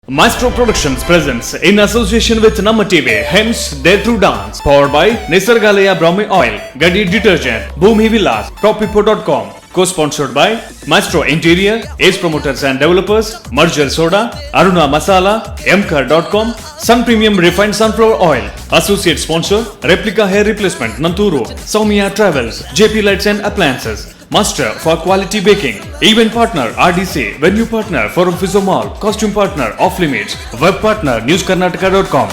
Maestro Productions presents in association with Namma TV, Hems Dare to Dance, powered by Nisargalaya Brahmi Oil, Gadi Detergent, Bhumi Villas, Propipo.com, co-sponsored by Maestro Interior, Ace Promoters and Developers, Merger Soda, Aruna Masala, Mkar.com, Sun Premium Refined Sunflower Oil, Associate Sponsor, Replica Hair Replacement, Nanturu, Soumya Travels, JP Lights and Appliances, Master for Quality Baking, Event Partner RDC, Venue Partner Forum Physio Mall, Costume Partner Off Limits, Web Partner NewsKarnataka.com.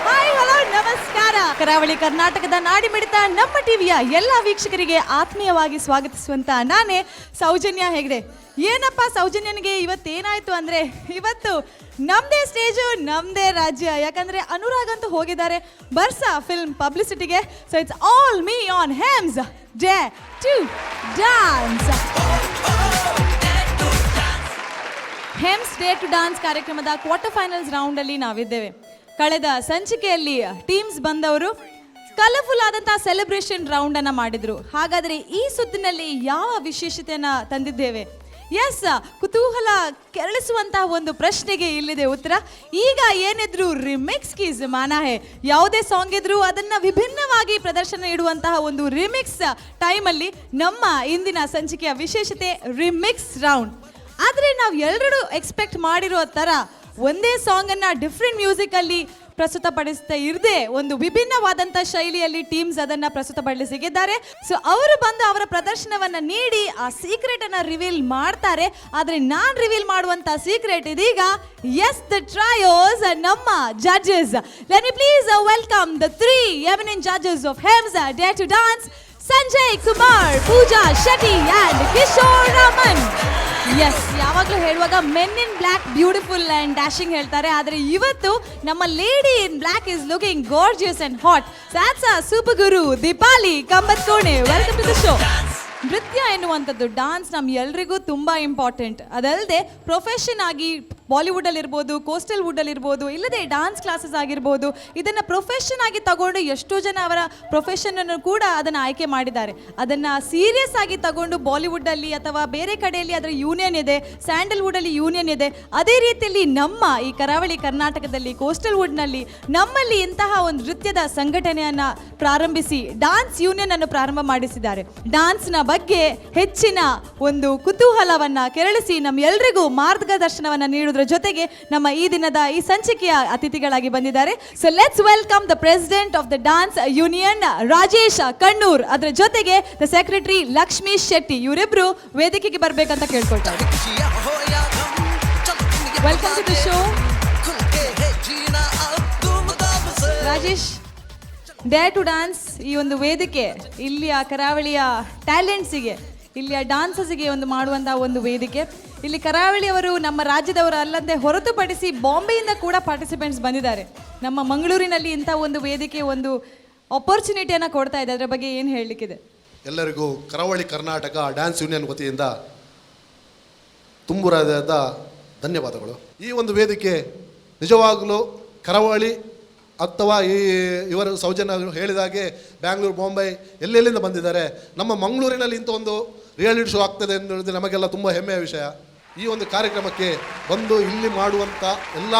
Hi, hello, ನಮಸ್ಕಾರ. ಕರಾವಳಿ ಕರ್ನಾಟಕದ ನಾಡಿಮಿಡಿತ ನಮ್ಮ ಟಿವಿಯ ಎಲ್ಲ ವೀಕ್ಷಕರಿಗೆ ಆತ್ಮೀಯವಾಗಿ ಸ್ವಾಗತಿಸುವಂತ ನಾನೇ ಸೌಜನ್ಯ ಹೆಗಡೆ. ಏನಪ್ಪ ಸೌಜನ್ಯನಿಗೆ ಇವತ್ತೇನಾಯ್ತು ಅಂದ್ರೆ, ಇವತ್ತು ನಮ್ದೇ ಸ್ಟೇಜು, ನಮ್ದೇ ರಾಜ್ಯ. ಯಾಕಂದ್ರೆ ಅನುರಾಗ್ ಅಂತೂ ಹೋಗಿದ್ದಾರೆ ಬರ್ಸಾ film ಪಬ್ಲಿಸಿಟಿಗೆ. So it's all me on Hems Dare to Dance. Hems Dare to Dance ಕಾರ್ಯಕ್ರಮದ ಕ್ವಾರ್ಟರ್ ಫೈನಲ್ಸ್ ರೌಂಡ್ ಅಲ್ಲಿ ನಾವಿದ್ದೇವೆ. ಕಳೆದ ಸಂಚಿಕೆಯಲ್ಲಿ ಟೀಮ್ಸ್ ಬಂದವರು ಕಲರ್ಫುಲ್ ಆದಂತಹ ಸೆಲೆಬ್ರೇಷನ್ ರೌಂಡ್ ಅನ್ನ ಮಾಡಿದ್ರು. ಹಾಗಾದ್ರೆ ಈ ಸುತ್ತಿನಲ್ಲಿ ಯಾವ ವಿಶೇಷತೆಯನ್ನ ತಂದಿದ್ದೇವೆ? ಎಸ್, ಕುತೂಹಲ ಕೆರಳಿಸುವಂತಹ ಒಂದು ಪ್ರಶ್ನೆಗೆ ಇಲ್ಲಿದೆ ಉತ್ತರ. ಈಗ ಏನಿದ್ರು ರಿಮಿಕ್ಸ್ ಕಿ ಜಮಾನಾ ಹೇ. ಯಾವುದೇ ಸಾಂಗ್ ಇದ್ರೂ ಅದನ್ನ ವಿಭಿನ್ನವಾಗಿ ಪ್ರದರ್ಶನ ನೀಡುವಂತಹ ಒಂದು ರಿಮಿಕ್ಸ್ ಟೈಮಲ್ಲಿ ನಮ್ಮ ಇಂದಿನ ಸಂಚಿಕೆಯ ವಿಶೇಷತೆ ರಿಮಿಕ್ಸ್ ರೌಂಡ್. ಆದರೆ ನಾವು ಎಲ್ಲರೂ ಎಕ್ಸ್ಪೆಕ್ಟ್ ಮಾಡಿರೋ ಥರ ಒಂದೇ ಸಾಂಗನ್ನು ಡಿಫ್ರೆಂಟ್ ಮ್ಯೂಸಿಕಲ್ಲಿ ಪ್ರಸ್ತುತಪಡಿಸ್ತಾ ಇರದೆ, ಒಂದು ವಿಭಿನ್ನವಾದಂಥ ಶೈಲಿಯಲ್ಲಿ ಟೀಮ್ಸ್ ಅದನ್ನು ಪ್ರಸ್ತುತಪಡಿಸಿದ್ದಾರೆ. ಸೊ ಅವರು ಬಂದು ಅವರ ಪ್ರದರ್ಶನವನ್ನು ನೀಡಿ ಆ ಸೀಕ್ರೆಟ್ ಅನ್ನ ರಿವೀಲ್ ಮಾಡ್ತಾರೆ. ಆದರೆ ನಾನು ರಿವೀಲ್ ಮಾಡುವಂಥ ಸೀಕ್ರೆಟ್ ಇದೀಗ, ಎಸ್, the ಟ್ರಯೋಸ್, ನಮ್ಮ judges. Let me please welcome the three eminent judges of Hems Dare to Dance, Sanjay Kumar, Pooja Shetty and Kishore Raman. S, ಯಾವಾಗಲೂ ಹೇಳುವಾಗ men in black beautiful and dashing ಹೇಳ್ತಾರೆ. ಆದರೆ ಇವತ್ತು ನಮ್ಮ lady in black is looking gorgeous and hot. That's super guru Deepali Kambatkone. Welcome to the show. ನೃತ್ಯ ಎನ್ನುವಂಥದ್ದು, dance ನಮ್ಮ ಎಲ್ರಿಗೂ ತುಂಬ ಇಂಪಾರ್ಟೆಂಟ್. ಅದಲ್ಲದೆ ಪ್ರೊಫೆಷನ್ ಆಗಿ ಬಾಲಿವುಡಲ್ಲಿ ಇರ್ಬೋದು, ಕೋಸ್ಟಲ್ ವುಡ್ಡಲ್ಲಿ ಇರ್ಬೋದು, ಇಲ್ಲದೆ ಡಾನ್ಸ್ ಕ್ಲಾಸಸ್ ಆಗಿರ್ಬೋದು, ಇದನ್ನು ಪ್ರೊಫೆಷನ್ ಆಗಿ ತಗೊಂಡು ಎಷ್ಟೋ ಜನ ಅವರ ಪ್ರೊಫೆಷನ್ ಅನ್ನು ಕೂಡ ಅದನ್ನು ಆಯ್ಕೆ ಮಾಡಿದ್ದಾರೆ. ಅದನ್ನು ಸೀರಿಯಸ್ ಆಗಿ ತಗೊಂಡು ಬಾಲಿವುಡ್ಡಲ್ಲಿ ಅಥವಾ ಬೇರೆ ಕಡೆಯಲ್ಲಿ ಅದರ ಯೂನಿಯನ್ ಇದೆ, ಸ್ಯಾಂಡಲ್ವುಡಲ್ಲಿ ಯೂನಿಯನ್ ಇದೆ. ಅದೇ ರೀತಿಯಲ್ಲಿ ನಮ್ಮ ಈ ಕರಾವಳಿ ಕರ್ನಾಟಕದಲ್ಲಿ, ಕೋಸ್ಟಲ್ ವುಡ್ನಲ್ಲಿ, ನಮ್ಮಲ್ಲಿ ಇಂತಹ ಒಂದು ನೃತ್ಯದ ಸಂಘಟನೆಯನ್ನು ಪ್ರಾರಂಭಿಸಿ ಡಾನ್ಸ್ ಯೂನಿಯನ್ ಅನ್ನು ಪ್ರಾರಂಭ ಮಾಡಿಸಿದ್ದಾರೆ. ಡಾನ್ಸ್ನ ಬಗ್ಗೆ ಹೆಚ್ಚಿನ ಒಂದು ಕುತೂಹಲವನ್ನ ಕೆರಳಿಸಿ ನಮ್ಮ ಎಲ್ರಿಗೂ ಮಾರ್ಗದರ್ಶನವನ್ನ ನೀಡುವುದರ ಜೊತೆಗೆ ನಮ್ಮ ಈ ದಿನದ ಈ ಸಂಚಿಕೆಯ ಅತಿಥಿಗಳಾಗಿ ಬಂದಿದ್ದಾರೆ. So let's welcome the president of the dance union, Rajesh Kannur, ಅದರ ಜೊತೆಗೆ the secretary Lakshmi Shetty. ಇವರಿಬ್ರು ವೇದಿಕೆಗೆ ಬರ್ಬೇಕಂತ ಕೇಳ್ಕೊಳ್ತಾರೆ. Welcome to the show, Rajesh. Dare to dance ಈ ಒಂದು ವೇದಿಕೆ ಇಲ್ಲಿಯ ಕರಾವಳಿಯ ಟ್ಯಾಲೆಂಟ್ಸಿಗೆ, ಇಲ್ಲಿಯ ಡಾನ್ಸಸ್ಗೆ ಒಂದು ಮಾಡುವಂತಹ ಒಂದು ವೇದಿಕೆ. ಇಲ್ಲಿ ಕರಾವಳಿಯವರು, ನಮ್ಮ ರಾಜ್ಯದವರು ಅಲ್ಲದೆ ಹೊರತುಪಡಿಸಿ ಬಾಂಬೆಯಿಂದ ಕೂಡ ಪಾರ್ಟಿಸಿಪೆಂಟ್ಸ್ ಬಂದಿದ್ದಾರೆ. ನಮ್ಮ ಮಂಗಳೂರಿನಲ್ಲಿ ಇಂಥ ಒಂದು ವೇದಿಕೆ ಒಂದು ಆಪರ್ಚುನಿಟಿಯನ್ನು ಕೊಡ್ತಾ ಇದೆ. ಅದರ ಬಗ್ಗೆ ಏನು ಹೇಳಲಿಕ್ಕಿದೆ? ಎಲ್ಲರಿಗೂ ಕರಾವಳಿ ಕರ್ನಾಟಕ ಡ್ಯಾನ್ಸ್ ಯೂನಿಯನ್ ವತಿಯಿಂದ ತುಂಬು ಹೃದಯದ ಧನ್ಯವಾದಗಳು. ಈ ಒಂದು ವೇದಿಕೆ ನಿಜವಾಗಲೂ ಕರಾವಳಿ ಅಥವಾ ಈ ಇವರು ಸೌಜನ್ಯ ಹೇಳಿದಾಗೆ ಬ್ಯಾಂಗ್ಳೂರು, ಬಾಂಬೆ, ಎಲ್ಲೆಲ್ಲಿಂದ ಬಂದಿದ್ದಾರೆ. ನಮ್ಮ ಮಂಗಳೂರಿನಲ್ಲಿ ಇಂಥ ಒಂದು ರಿಯಾಲಿಟಿ ಶೋ ಆಗ್ತದೆ ಎಂದು ಹೇಳಿದ್ರೆ ನಮಗೆಲ್ಲ ತುಂಬ ಹೆಮ್ಮೆಯ ವಿಷಯ. ಈ ಒಂದು ಕಾರ್ಯಕ್ರಮಕ್ಕೆ ಬಂದು ಇಲ್ಲಿ ಮಾಡುವಂಥ ಎಲ್ಲ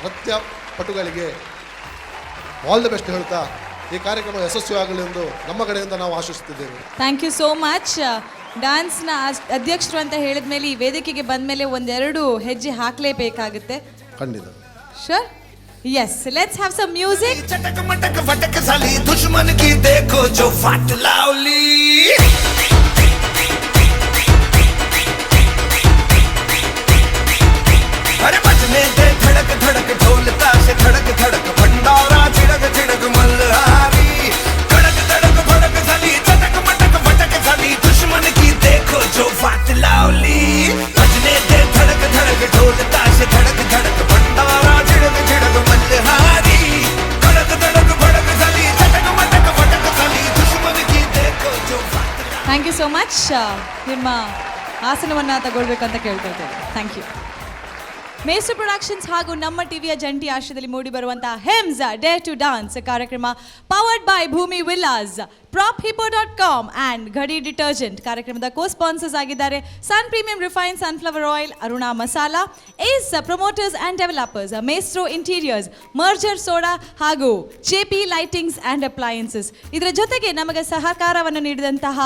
ನೃತ್ಯ ಪಟುಗಳಿಗೆ ಆಲ್ the best ಹೇಳ್ತಾ, ಈ ಕಾರ್ಯಕ್ರಮ ಯಶಸ್ವಿಯಾಗಲಿ ಎಂದು ನಮ್ಮ ಕಡೆಯಿಂದ ನಾವು ಆಶಿಸುತ್ತಿದ್ದೇವೆ. Thank you so much. ಡಾನ್ಸ್ನ ಅಧ್ಯಕ್ಷರು ಅಂತ ಹೇಳಿದ ಮೇಲೆ, ಈ ವೇದಿಕೆಗೆ ಬಂದ ಮೇಲೆ ಒಂದೆರಡು ಹೆಜ್ಜೆ ಹಾಕಲೇಬೇಕಾಗುತ್ತೆ. ಖಂಡಿತ. Sure, yes, let's have some music. चटक मटक फटक साली, दुश्मन की देखो जो फाट लावली. अरे बजने दे धड़क धड़क. So much. ನಿಮ್ಮ ಆಸನವನ್ನು ತಗೊಳ್ಬೇಕಂತ ಕೇಳ್ಕೊಳ್ತೇವೆ. Thank you. Mestru productions ಹಾಗೂ ನಮ್ಮ ಟಿವಿಯ ಜಂಟಿ ಆಶ್ರಯದಲ್ಲಿ ಮೂಡಿ ಬರುವಂತಹ ಹೆಮ್ಸ್ dare to dance ಕಾರ್ಯಕ್ರಮ, powered by Bhoomi Villas, Prop Hippo.com and Ghadi detergent. ಕಾರ್ಯಕ್ರಮದ ಕೋ ಸ್ಪಾನ್ಸರ್ಸ್ ಆಗಿದ್ದಾರೆ Sun Premium refined sunflower oil, Aruna masala, Ace Promoters and Developers, Maestro Interiors, Merger soda ಹಾಗೂ J P lightings and appliances. ಇದರ ಜೊತೆಗೆ ನಮಗೆ ಸಹಕಾರವನ್ನು ನೀಡಿದಂತಹ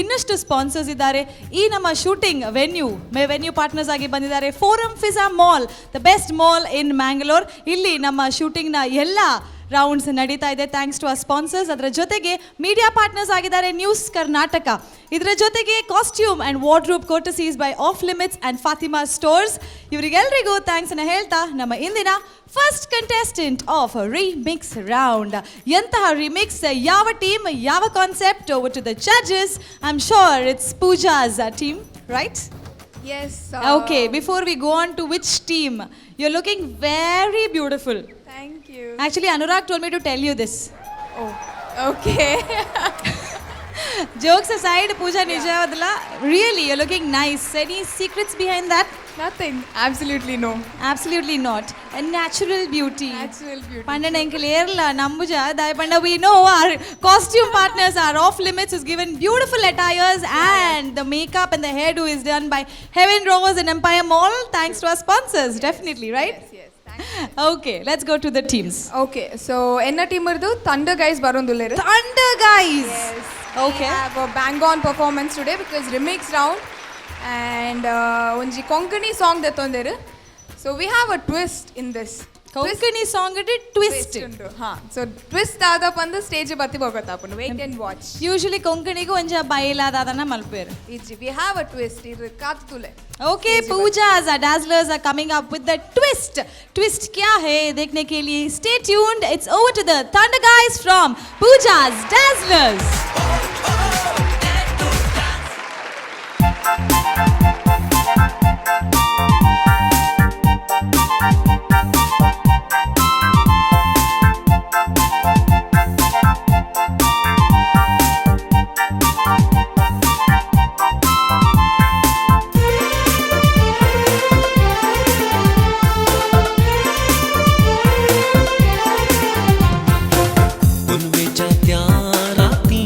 ಇನ್ನಷ್ಟು sponsors ಇದ್ದಾರೆ. ಈ ನಮ್ಮ shooting venue venue partners ಆಗಿ ಬಂದಿದ್ದಾರೆ Forum Fiza Mall, the best mall in Mangalore. ಇಲ್ಲಿ ನಮ್ಮ ಶೂಟಿಂಗ್ನ ಎಲ್ಲ ರೌಂಡ್ಸ್ ನಡೀತಾ ಇದೆ, thanks to our sponsors. ಅದರ ಜೊತೆಗೆ ಮೀಡಿಯಾ ಪಾರ್ಟ್ನರ್ಸ್ ಆಗಿದ್ದಾರೆ ನ್ಯೂಸ್ ಕರ್ನಾಟಕ. ಇದರ ಜೊತೆಗೆ costume and wardrobe courtesies by Off Limits and Fatima Stores. ಇವರಿಗೆಲ್ರಿಗೂ thanks ಅನ್ನು ಹೇಳ್ತಾ, ನಮ್ಮ ಇಂದಿನ first contestant of remix round. ಎಂತಹ ರಿಮಿಕ್ಸ್, ಯಾವ ಟೀಮ್, ಯಾವ concept? Over to the judges. I am sure it's Pooja's team, right? Yes. Okay, before we go on to which team, you are looking very beautiful. Thank you. Actually, Anurag told me to tell you this. Oh, okay. Jokes aside, Pooja, ನಿಜವಾದಲ್ಲ, really, you're looking nice. Any secrets behind that? Nothing. Absolutely no. Absolutely not. A natural beauty. Natural beauty. ಪಂಡನ ಎಂಕಲ್ ಏರ್ಲ ನಂಬುಜ ದಾಯ ಪಂಡ, we know our costume partners are Off Limits is given beautiful attires, and the makeup and the hairdo is done by Heaven Rose and Empire Mall, thanks to our sponsors, definitely, right? Yes. Thank you. Okay, let's go to the teams. Okay, so ಎನ್ನ team ಇರ್ದು thunder guys ಬರೋಂದುಲ್ಲೇರು. Thunder Guys. Okay. We have a bang on performance today because remix round and ಒಂಜಿ Konkani song ದೆತ್ತೊಂದೇರು. So we have a twist in this. Konkani song twist? Ha, so twist ಆದ ಬಂದು stage ಬತ್ತಿ ಹೋಗತ್ತಾಪುಂಡು. Wait and watch. Usually ಕೊಂಕಣಿಗೂ ಒಂಜ ಬಯಲಾದದನ್ನ ಮಲ್ಪೇರು. ಇಜ್ಜಿ, we have a twist. ಇದು ಕಾತುಲೆ. Okay, Pooja's Dazzlers are coming up with the twist. Twist क्या है, देखने के लिए stay tuned. It's over to the Thunder Guys from Pooja's Dazzlers. पुनवेच्या त्या राती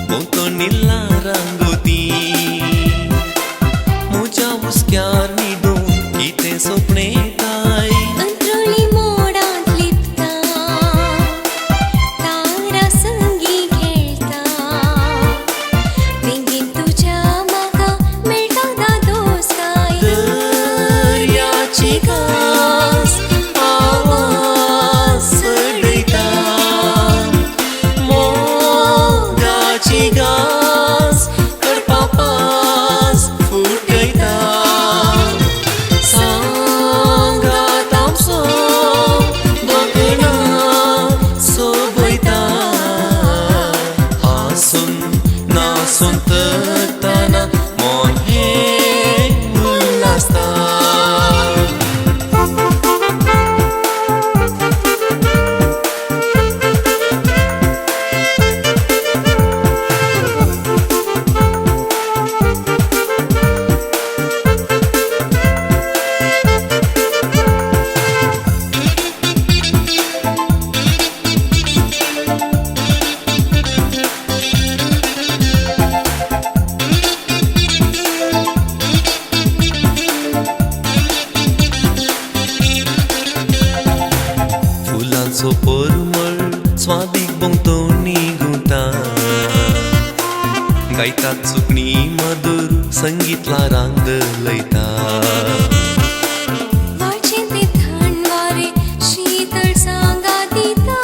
भोंवतणीला रांगोती, म्हज्या हुस्क्यार न्हिदून कितें सपनेताय. अंत्रोली मोडांत लिपता, तारा संगी खेळता, वेंगेन तुज्या म्हाका मेळटा दादोसकाय. दर्याची कास आवाज चडयता, मोगाची गास करपा पास फुटयता, सांगात आमचो बगणां सोबयता, हांसून नासून तरतना मन हें उल्हासता. फुलांचो परमळ स्वादीक भोंवतणी घुंवता, गायतात सुकणी मधुर संगीत रांग लयता. वाळचें तें थंड वारें शीतळ सांगात दिता,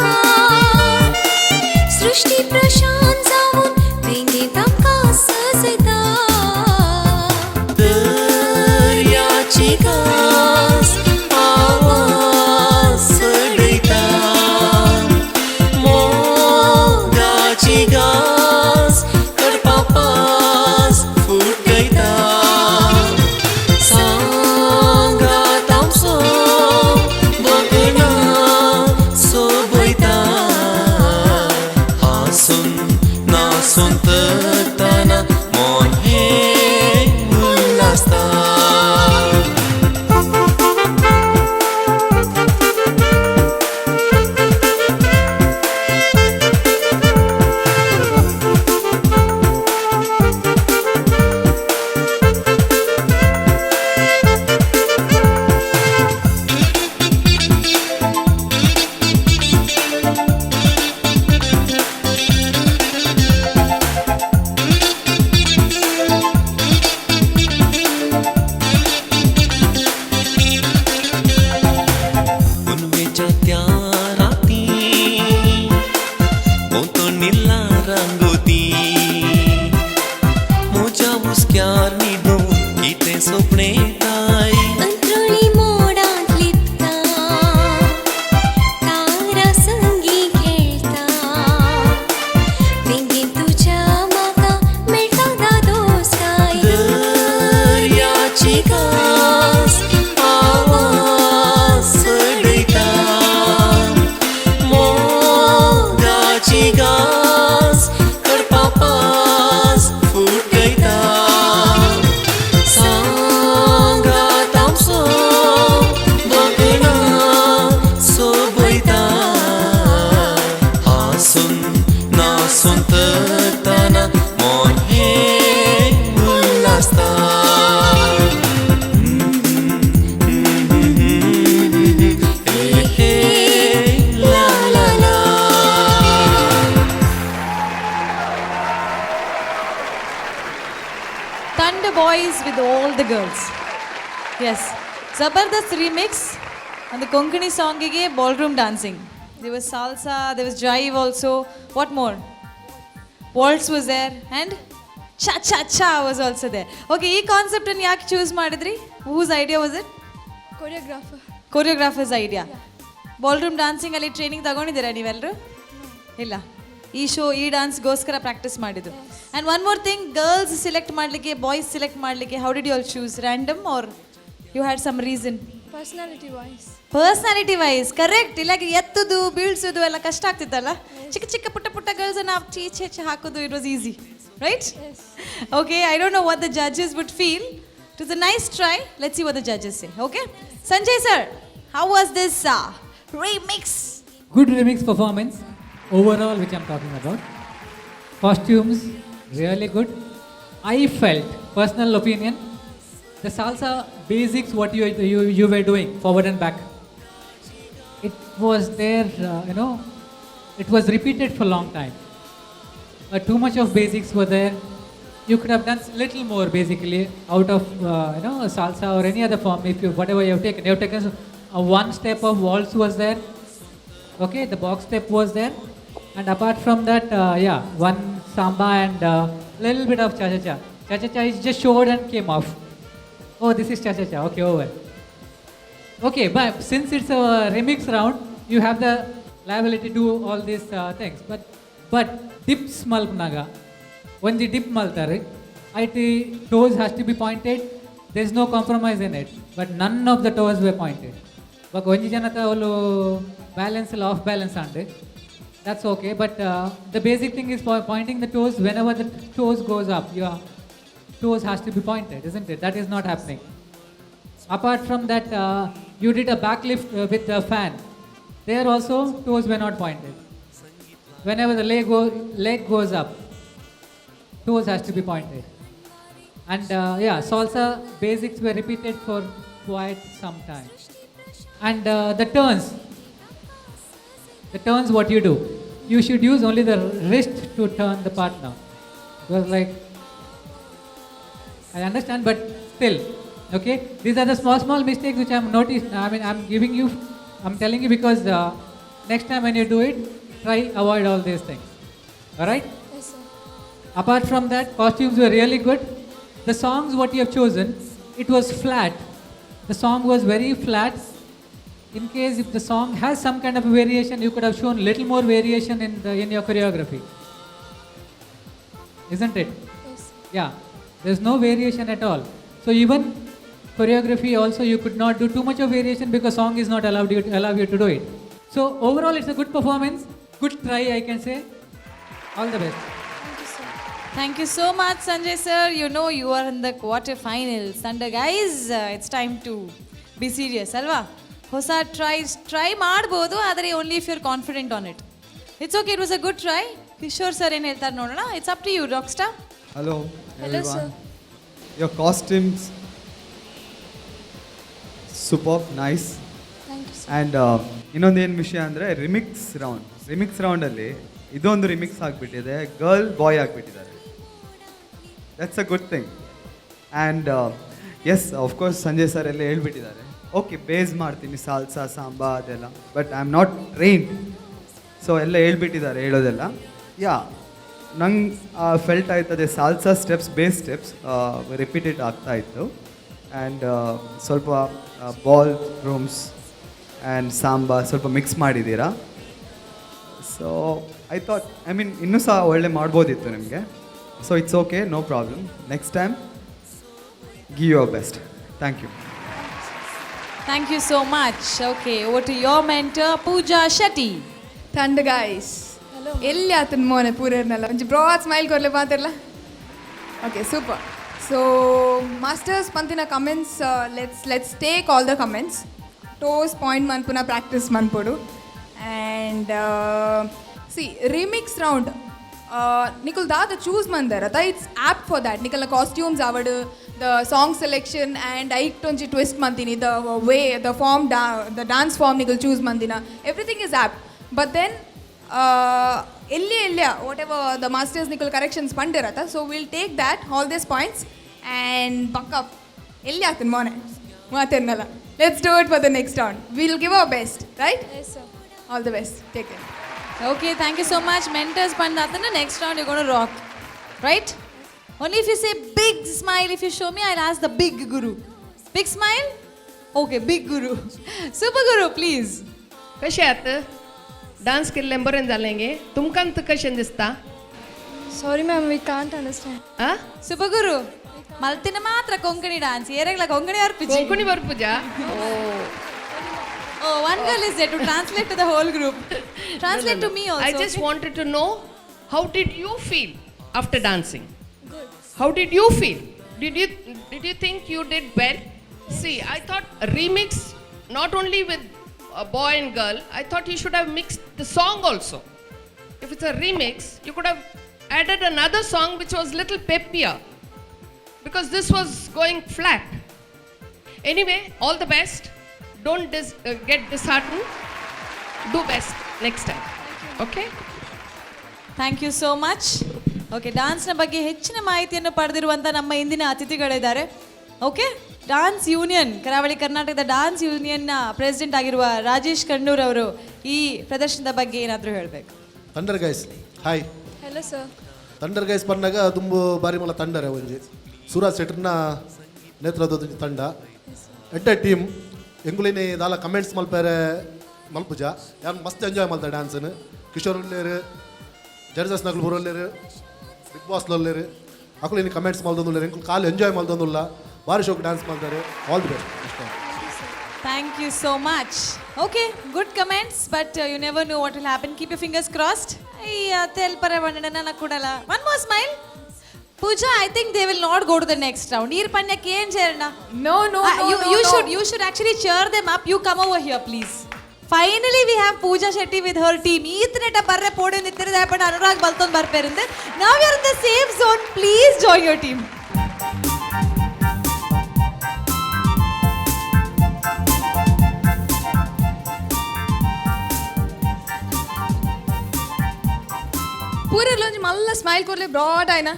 सृश्टी प्रशांत जावन वेंगेंत आमकां सजयता. दर्याची कास आवाज चडयता, मोगाची गास करपा पास फुटयता. with all the girls. Yes, Jabardasth remix. ಒಂದು Konkani ಸಾಂಗಿಗೆ ballroom dancing. There was salsa, there was jive also. What more? Waltz was there and cha cha cha was also there. Okay, ಈ ಕಾನ್ಸೆಪ್ಟನ್ನು ಯಾಕೆ choose ಮಾಡಿದ್ರಿ? Whose idea was it? Choreographer. Choreographer's idea. Ballroom dancing ಅಲ್ಲಿ training ತಗೊಂಡಿದ್ದೀರಾ ನೀವೆಲ್ಲರೂ? ಇಲ್ಲ, ಈ show, ಈ ಡಾನ್ಸ್ಗೋಸ್ಕರ practice ಮಾಡಿದ್ದು. And one more thing, girls select ಮಾಡಲಿಕ್ಕೆ, ಬಾಯ್ಸ್ ಸೆಲೆಕ್ಟ್ ಮಾಡಲಿಕ್ಕೆ, how did you all choose? Random or you had some reason? Personality wise. Personality wise, correct. ಇಲ್ಲ ಎತ್ತುದು ಬೀಳ್ಸೋದು ಎಲ್ಲ ಕಷ್ಟ ಆಗ್ತಿತ್ತಲ್ಲ. ಚಿಕ್ಕ ಚಿಕ್ಕ ಪುಟ್ಟ ಪುಟ್ಟ ಗರ್ಲ್ಸ್ ಅನ್ನ ಈಚೆ ಈಚೆ ಹಾಕೋದು, it was easy, right? Okay, I don't know what the judges would feel. It is a nice try. Let's see what the judges say. Okay, Sanjay sir, how was this remix? Good remix performance overall, which I'm talking about. Costumes, really good. I felt, personal opinion, the salsa basics what you were doing, forward and back, it was there, it was repeated for a long time. Too much of basics were there. You could have done little more basically out of salsa or any other form, if you whatever you have taken. You have taken one step of waltz was there. Okay, the box step was there, and apart from that, yeah, one samba and little bit of cha cha cha. Cha cha cha is just showed and came off. Oh, this is cha cha cha. Okay, over. Okay, but since it's a remix round, you have the liability to do all these things. But dips ಮಲ್ಪನಾಗ ಒಂಜಿ drip ಮಲ್ತಾರೆ, ಐಟ್ toes has to be pointed. There is no compromise in it, but none of the toes were pointed. ಬೊಕ ಒಂಜಿ ಜನತ ಅವ್ಲು balance of balance and. That's okay, but the basic thing is pointing the toes. Whenever the toes goes up, your toes has to be pointed, isn't it? That is not happening. Apart from that, you did a backlift with the fan. There also, toes were not pointed. Whenever the leg goes up, toes has to be pointed. And yeah, salsa basics were repeated for quite some time. And the turns what you do, you should use only the wrist to turn the partner. It was like, I understand, but still, okay. These are the small, small mistakes which I'm noticed. I mean, I'm giving you, I'm telling you because next time when you do it, try avoid all these things. All right? Yes, sir. Apart from that, costumes were really good. The songs what you have chosen, it was flat. The song was very flat. In case if the song has some kind of a variation, you could have shown little more variation in your choreography. Isn't it? Yes. Yeah, there's no variation at all. So even choreography also you could not do too much of variation because song is not allowed you to, allow you to do it. So overall it's a good performance, good try, I can say. All the best. Thank you, sir. Thank you so much, Sanjay sir. You know you are in the quarter finals. Thunder guys, it's time to be serious, ಅಲ್ವಾ? ಹೊಸ try try ಮಾಡ್ಬೋದು, ಆದರೆ only if you are confident on it. It's okay, it was a good try. Kishore sir ಏನು ಹೇಳ್ತಾರೆ ನೋಡೋಣ. It's up to you, rock star. Hello, Hello, everyone. Sir. Your costumes, superb, nice. Thank you, sir. And ಇನ್ನೊಂದೇನು ವಿಷಯ ಅಂದರೆ, remix round. Remix ರೌಂಡಲ್ಲಿ ಇದೊಂದು remix ಆಗಿಬಿಟ್ಟಿದೆ, girl boy ಆಗಿಬಿಟ್ಟಿದ್ದಾರೆ. That's a good thing. And yes, of course, Sanjay sir ಎಲ್ಲ ಹೇಳ್ಬಿಟ್ಟಿದ್ದಾರೆ. Okay, base ಮಾಡ್ತೀನಿ salsa, Samba ಅದೆಲ್ಲ, but I am not trained, so ಎಲ್ಲ ಹೇಳ್ಬಿಟ್ಟಿದ್ದಾರೆ ಹೇಳೋದೆಲ್ಲ. ಯಾ, ನಂಗೆ ಫೆಲ್ಟ್ ಆಯ್ತದೆ salsa steps, base steps repeated ಆಗ್ತಾ ಇತ್ತು. ಆ್ಯಂಡ್ ಸ್ವಲ್ಪ ball rooms and Samba ಸ್ವಲ್ಪ ಮಿಕ್ಸ್ ಮಾಡಿದ್ದೀರಾ. So I thought, I mean, ಇನ್ನೂ ಸಹ ಒಳ್ಳೆ ಮಾಡ್ಬೋದಿತ್ತು ನಿಮಗೆ. So it's okay, no problem. Next time give your best. Thank you. Thank you so much. Okay, over to your mentor, Pooja Shetty. Thunder guys. ಎಲ್ಲಿ ಆತನ ಮೋನೆ ಪೂರೇರ್ನಲ್ಲ ಒಂಜಿ ಬ್ರಾಡ್ ಸ್ಮೈಲ್ ಕೊರ್ಲೆ ಪಾತಿರ್ಲ. Okay, super. So masters ಪಂತಿನ comments, let's take all the comments. Toes point ಮನ್ಪುನ practice ಮನ್ಪೊಡು. And C, remix round ನಿಕುಲ್ ದಾದ choose ಮಂದರ ಅತ, it's apt for that. ನಿಕಲ್ನ costumes ಆವಡ್, the song selection and ಐಟ್ ಒಂಜಿ twist ಮಂತೀನಿ, the way the form, the dance form ನಿಕಲ್ choose ಮಂದಿನ, everything is apt. But then ಎಲ್ಲಿ ಎಲ್ಲಿಯ what ever the masters ನಿಕಲ್ corrections ಪಂಡಿರತ್ತ, so we'll take that all this points. And buck up. ಎಲ್ಲಿ ಆತನ ಮೋನೆ ಮಾತೆನ್ನಲ್ಲ. Let's do it for the next round. Will give our best, right? All the best, take care. Okay, thank you so much. Mentors ಬಂದಾತನ next round you gonna rock, right? Only if you say big smile, if you show me, I ask the big guru. Big smile. Okay, big guru, super guru, please. कशें आहात? Dance केल्लें बरें जालें गे तुमकां कशें दिसता? Sorry ma'am, we can't understand. Ah. Super ಗುರು ಮಲ್ತಿನ ಮಾತ್ರ ಕೊಂಕಣಿ ಡಾನ್ಸ್ ಏರೆಗ್ಲ ಕೊಂಕಣಿ ಅರ್ಪಿಜಿ. ಕೊಂಕಣಿ ಬರ್ಪುಜಾ? Oh, one girl is there to translate to the whole group. Translate to me also. I just wanted to know, how did you feel after dancing? Good. How did you feel? Did you think you did well? See, I thought remix not only with a boy and girl, I thought you should have mixed the song also. If it's a remix, you could have added another song which was little peppier, because this was going flat. Anyway, all the best. Don't get disheartened. Do best next time. Okay? Thank you so much. Okay, ಡಾನ್ಸ್ನ ಬಗ್ಗೆ ಹೆಚ್ಚಿನ ಮಾಹಿತಿಯನ್ನು ಪಡೆದಿರುವಂಥ ನಮ್ಮ ಇಂದಿನ ಅತಿಥಿಗಳಿದ್ದಾರೆ. Okay, dance union, ಕರಾವಳಿ ಕರ್ನಾಟಕದ dance ಯೂನಿಯನ್ನ president ಆಗಿರುವ ರಾಜೇಶ್ ಕಣ್ಣೂರ್ ಅವರು ಈ ಪ್ರದರ್ಶನದ ಬಗ್ಗೆ ಏನಾದರೂ ಹೇಳಬೇಕು. Thunder guys, hi. Hello sir. Thunder guys ಪನ್ನಗ ದುಂಬು ಬಾರಿ ಮಲ್ಲ ತಂಡರೆ ಒಂಜಿ ಸೂರಜ್ ಶೆಟ್ರ್ನ ನೇತೃತ್ವದ ಒಂಜಿ ತಂಡ, ಎಡ್ಡೆ ಟೀಮ್. ಎಂಗುಲಿನಿ ದಾಲ ಕಮೆಂಟ್ಸ್ ಮಲ್ಪೇರೆ ಮಲ್ಪುಜ ಯಾರು ಮಸ್ತ್ ಎಂಜಾಯ್ ಮಲ್ತ ಡ್ಯಾನ್ಸ್ನು. ಕಿಶೋರ್ ಉಲ್ಲೇರು, ಜಡ್ಜಸ್ ನಕಲು ಬರೋಲ್ಲೇರು, ಬಿಗ್ ಬಾಸ್ ಲೊಲ್ಲೇರು, ಅಕುಲು ಇನ್ನು ಕಮೆಂಟ್ಸ್ ಮಲ್ದೊಂದುಲ್ಲೇರು. ಎಂಕುಲು ಕಾಲು ಎಂಜಾಯ್ ಮಲ್ದೊಂದುಲ್ಲ, ಬಾರಿ ಶೋಕ್ ಡ್ಯಾನ್ಸ್ ಮಲ್ತಾರೆ. ಆಲ್ the best ಇಷ್ಟ. Thank you so much. Okay, good comments, but you never know what will happen. Keep your fingers crossed. ಅಯ್ಯ ತೆಲ್ಪರ ಬಣ್ಣನ ಕೊಡಲ್ಲ. One more smile, Pooja. I think they will not go to the next round. ಈರ್ ಪಣ್ಯಕ್ಕೆ ಏನ್ ಚೇರಣ? No. You no, you no. Should actually cheer them up. You come over here, please. Finally we have Pooja Shetty with her team. ಈತನೆಟ ಬರ್ರೆ ಪೋಡಿ ನಿತ್ತಿರದ ಪಂಡ ಅನುರಾಗ್ ಬಲ್ತೊಂದು ಬರ್ಪೇರಿಂದ. ನಾವು are in the safe zone. Please join your team. ಪೂರಲ್ಲೊಂಜಿ ಮಲ್ಲ smile ಕೊರ್ಲೆ broad ಆಯ್ನ.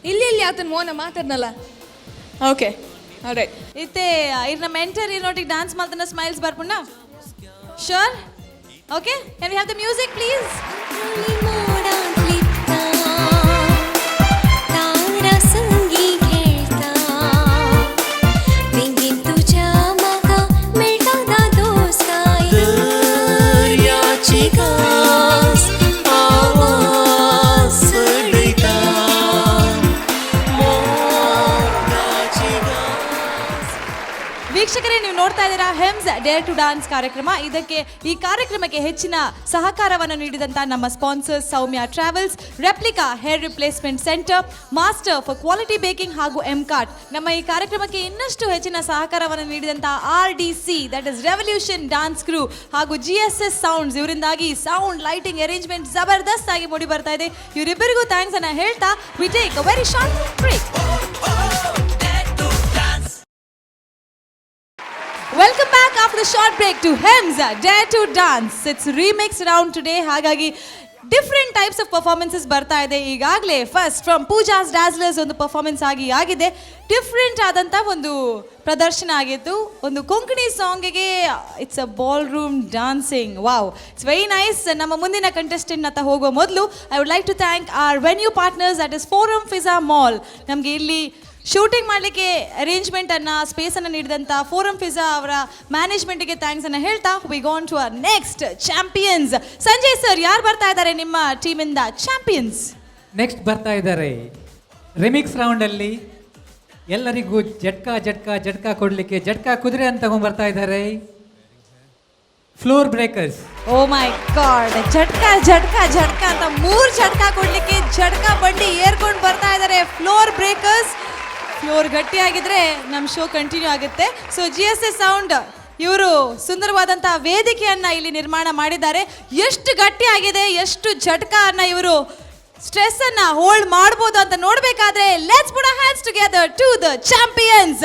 ಇಲ್ಲಿ ಇಲ್ಲಿ ಆತನ ಮೋನ ಮಾತಾಡ್ನಲ್ಲ. Okay, right. ಇತ್ತೆ ಇರ್ನ mentor ಇರ್ನೊಟ್ಟಿಗೆ ಡಾನ್ಸ್ ಮಾಡ್ತಾನ ಸ್ಮೈಲ್ಸ್ ಬರ್ಪುಂಡ? Sure. Okay, can we have the music, please? मोडांतलिता तारा संगी खेळता वेंगेन तुज्या म्हाका मेळटा दादोसकाय. दर्याची घास आवाज चडयता, मोगाची घास. ವೀಕ್ಷಕರೇ, ನೀವು ನೋಡ್ತಾ ಇದ್ದೀರಾ ಹೆಮ್ಸ್ ಡೇರ್ ಟು ಡಾನ್ಸ್ ಕಾರ್ಯಕ್ರಮ. ಇದಕ್ಕೆ ಈ ಕಾರ್ಯಕ್ರಮಕ್ಕೆ ಹೆಚ್ಚಿನ ಸಹಕಾರವನ್ನು ನೀಡಿದಂಥ ನಮ್ಮ sponsors Soumya travels, replica hair replacement centre, master for quality baking ಹಾಗೂ ಎಂ ಕಾರ್ಟ್. ನಮ್ಮ ಈ ಕಾರ್ಯಕ್ರಮಕ್ಕೆ ಇನ್ನಷ್ಟು ಹೆಚ್ಚಿನ ಸಹಕಾರವನ್ನು ನೀಡಿದಂಥ RDC, that is revolution dance crew, ಹಾಗೂ ಜಿಎಸ್ಎಸ್ ಸೌಂಡ್ಸ್. ಇವರಿಂದಾಗಿ ಸೌಂಡ್ ಲೈಟಿಂಗ್ ಅರೇಂಜ್ಮೆಂಟ್ ಜಬರ್ದಸ್ತ್ ಆಗಿ ಮೂಡಿ ಬರ್ತಾ ಇದೆ. ಇವರಿಬ್ಬರಿಗೂ thanks ಅನ್ನ ಹೇಳ್ತಾ we take a very short break. Welcome back after the short break to Hems Dare to Dance. It's remix round today. ಹಾಗಾಗಿ ಡಿಫ್ರೆಂಟ್ ಟೈಪ್ಸ್ ಆಫ್ ಪರ್ಫಾರ್ಮೆನ್ಸಸ್ ಬರ್ತಾ ಇದೆ. ಈಗಾಗಲೇ ಫಸ್ಟ್ ಫ್ರಮ್ ಪೂಜಾಸ್ ಡ್ಯಾಸ್ಲರ್ಸ್ ಒಂದು ಪರ್ಫಾರ್ಮೆನ್ಸ್ ಆಗಿ ಆಗಿದೆ. ಡಿಫ್ರೆಂಟ್ ಆದಂಥ ಒಂದು ಪ್ರದರ್ಶನ ಆಗಿತ್ತು. ಒಂದು Konkani ಸಾಂಗಿಗೆ it's a ball room dancing. Wow, it's very nice. ನಮ್ಮ ಮುಂದಿನ ಕಂಟೆಸ್ಟೆಂಟ್ ಹತ್ತ ಹೋಗುವ ಮೊದಲು I would like to thank our venue partners, that is Forum Fizza Mall. ನಮಗೆ ಇಲ್ಲಿ ಶೂಟಿಂಗ್ ಮಾಡಲಿಕ್ಕೆ ಅರೇಂಜ್ಮೆಂಟನ್ನು, ಸ್ಪೇಸನ್ನು ನೀಡಿದಂಥ ಫೋರಮ್ ಫಿಜಾ ಅವರ ಮ್ಯಾನೇಜ್ಮೆಂಟ್ಗೆ thanks ಅನ್ನು ಹೇಳ್ತಾ we gone to our next champions. Sanjay sir, ಯಾರು ಬರ್ತಾ ಇದ್ದಾರೆ ನಿಮ್ಮ ಟೀಮಿಂದ ಚಾಂಪಿಯನ್ಸ್? ನೆಕ್ಸ್ಟ್ ಬರ್ತಾ ಇದ್ದಾರೆ ರಿಮಿಕ್ಸ್ ರೌಂಡಲ್ಲಿ ಎಲ್ಲರಿಗೂ ಜಟ್ಕಾ ಜಟ್ಕಾ ಜಟ್ಕಾ ಕೊಡಲಿಕ್ಕೆ ಜಟ್ಕಾ ಕುದುರೆ ಅಂತ ತಗೊಂಡ್ ಬರ್ತಾ ಇದ್ದಾರೆ ಫ್ಲೋರ್ ಬ್ರೇಕರ್ಸ್. ಓ ಮೈ ಗಾಡ್! ಜಟ್ಕಾ ಜಟ್ಕಾ ಜಟ್ಕಾ ಅಂತ ಮೂರು ಜಟ್ಕಾ ಕೊಡ್ಲಿಕ್ಕೆ ಜಟ್ಕಾ ಬಂಡಿ ಏರ್ಕೊಂಡು ಬರ್ತಾ ಇದ್ದಾರೆ ಫ್ಲೋರ್ ಬ್ರೇಕರ್ಸ್. ಫ್ಲೋರ್ ಗಟ್ಟಿಯಾಗಿದ್ರೆ ನಮ್ಮ ಶೋ ಕಂಟಿನ್ಯೂ ಆಗುತ್ತೆ. ಸೊ ಜಿಎಸ್ಎಸ್ ಸೌಂಡ್ ಇವರು ಸುಂದರವಾದಂತಹ ವೇದಿಕೆಯನ್ನ ಇಲ್ಲಿ ನಿರ್ಮಾಣ ಮಾಡಿದ್ದಾರೆ. ಎಷ್ಟು ಗಟ್ಟಿಯಾಗಿದೆ, ಎಷ್ಟು ಜಟ್ಕಾ ಇವರು ಸ್ಟ್ರೆಸ್ ಅನ್ನ ಹೋಲ್ಡ್ ಮಾಡ್ಬೋದು ಅಂತ ನೋಡ್ಬೇಕಾದ್ರೆ let's put hands together to the champions,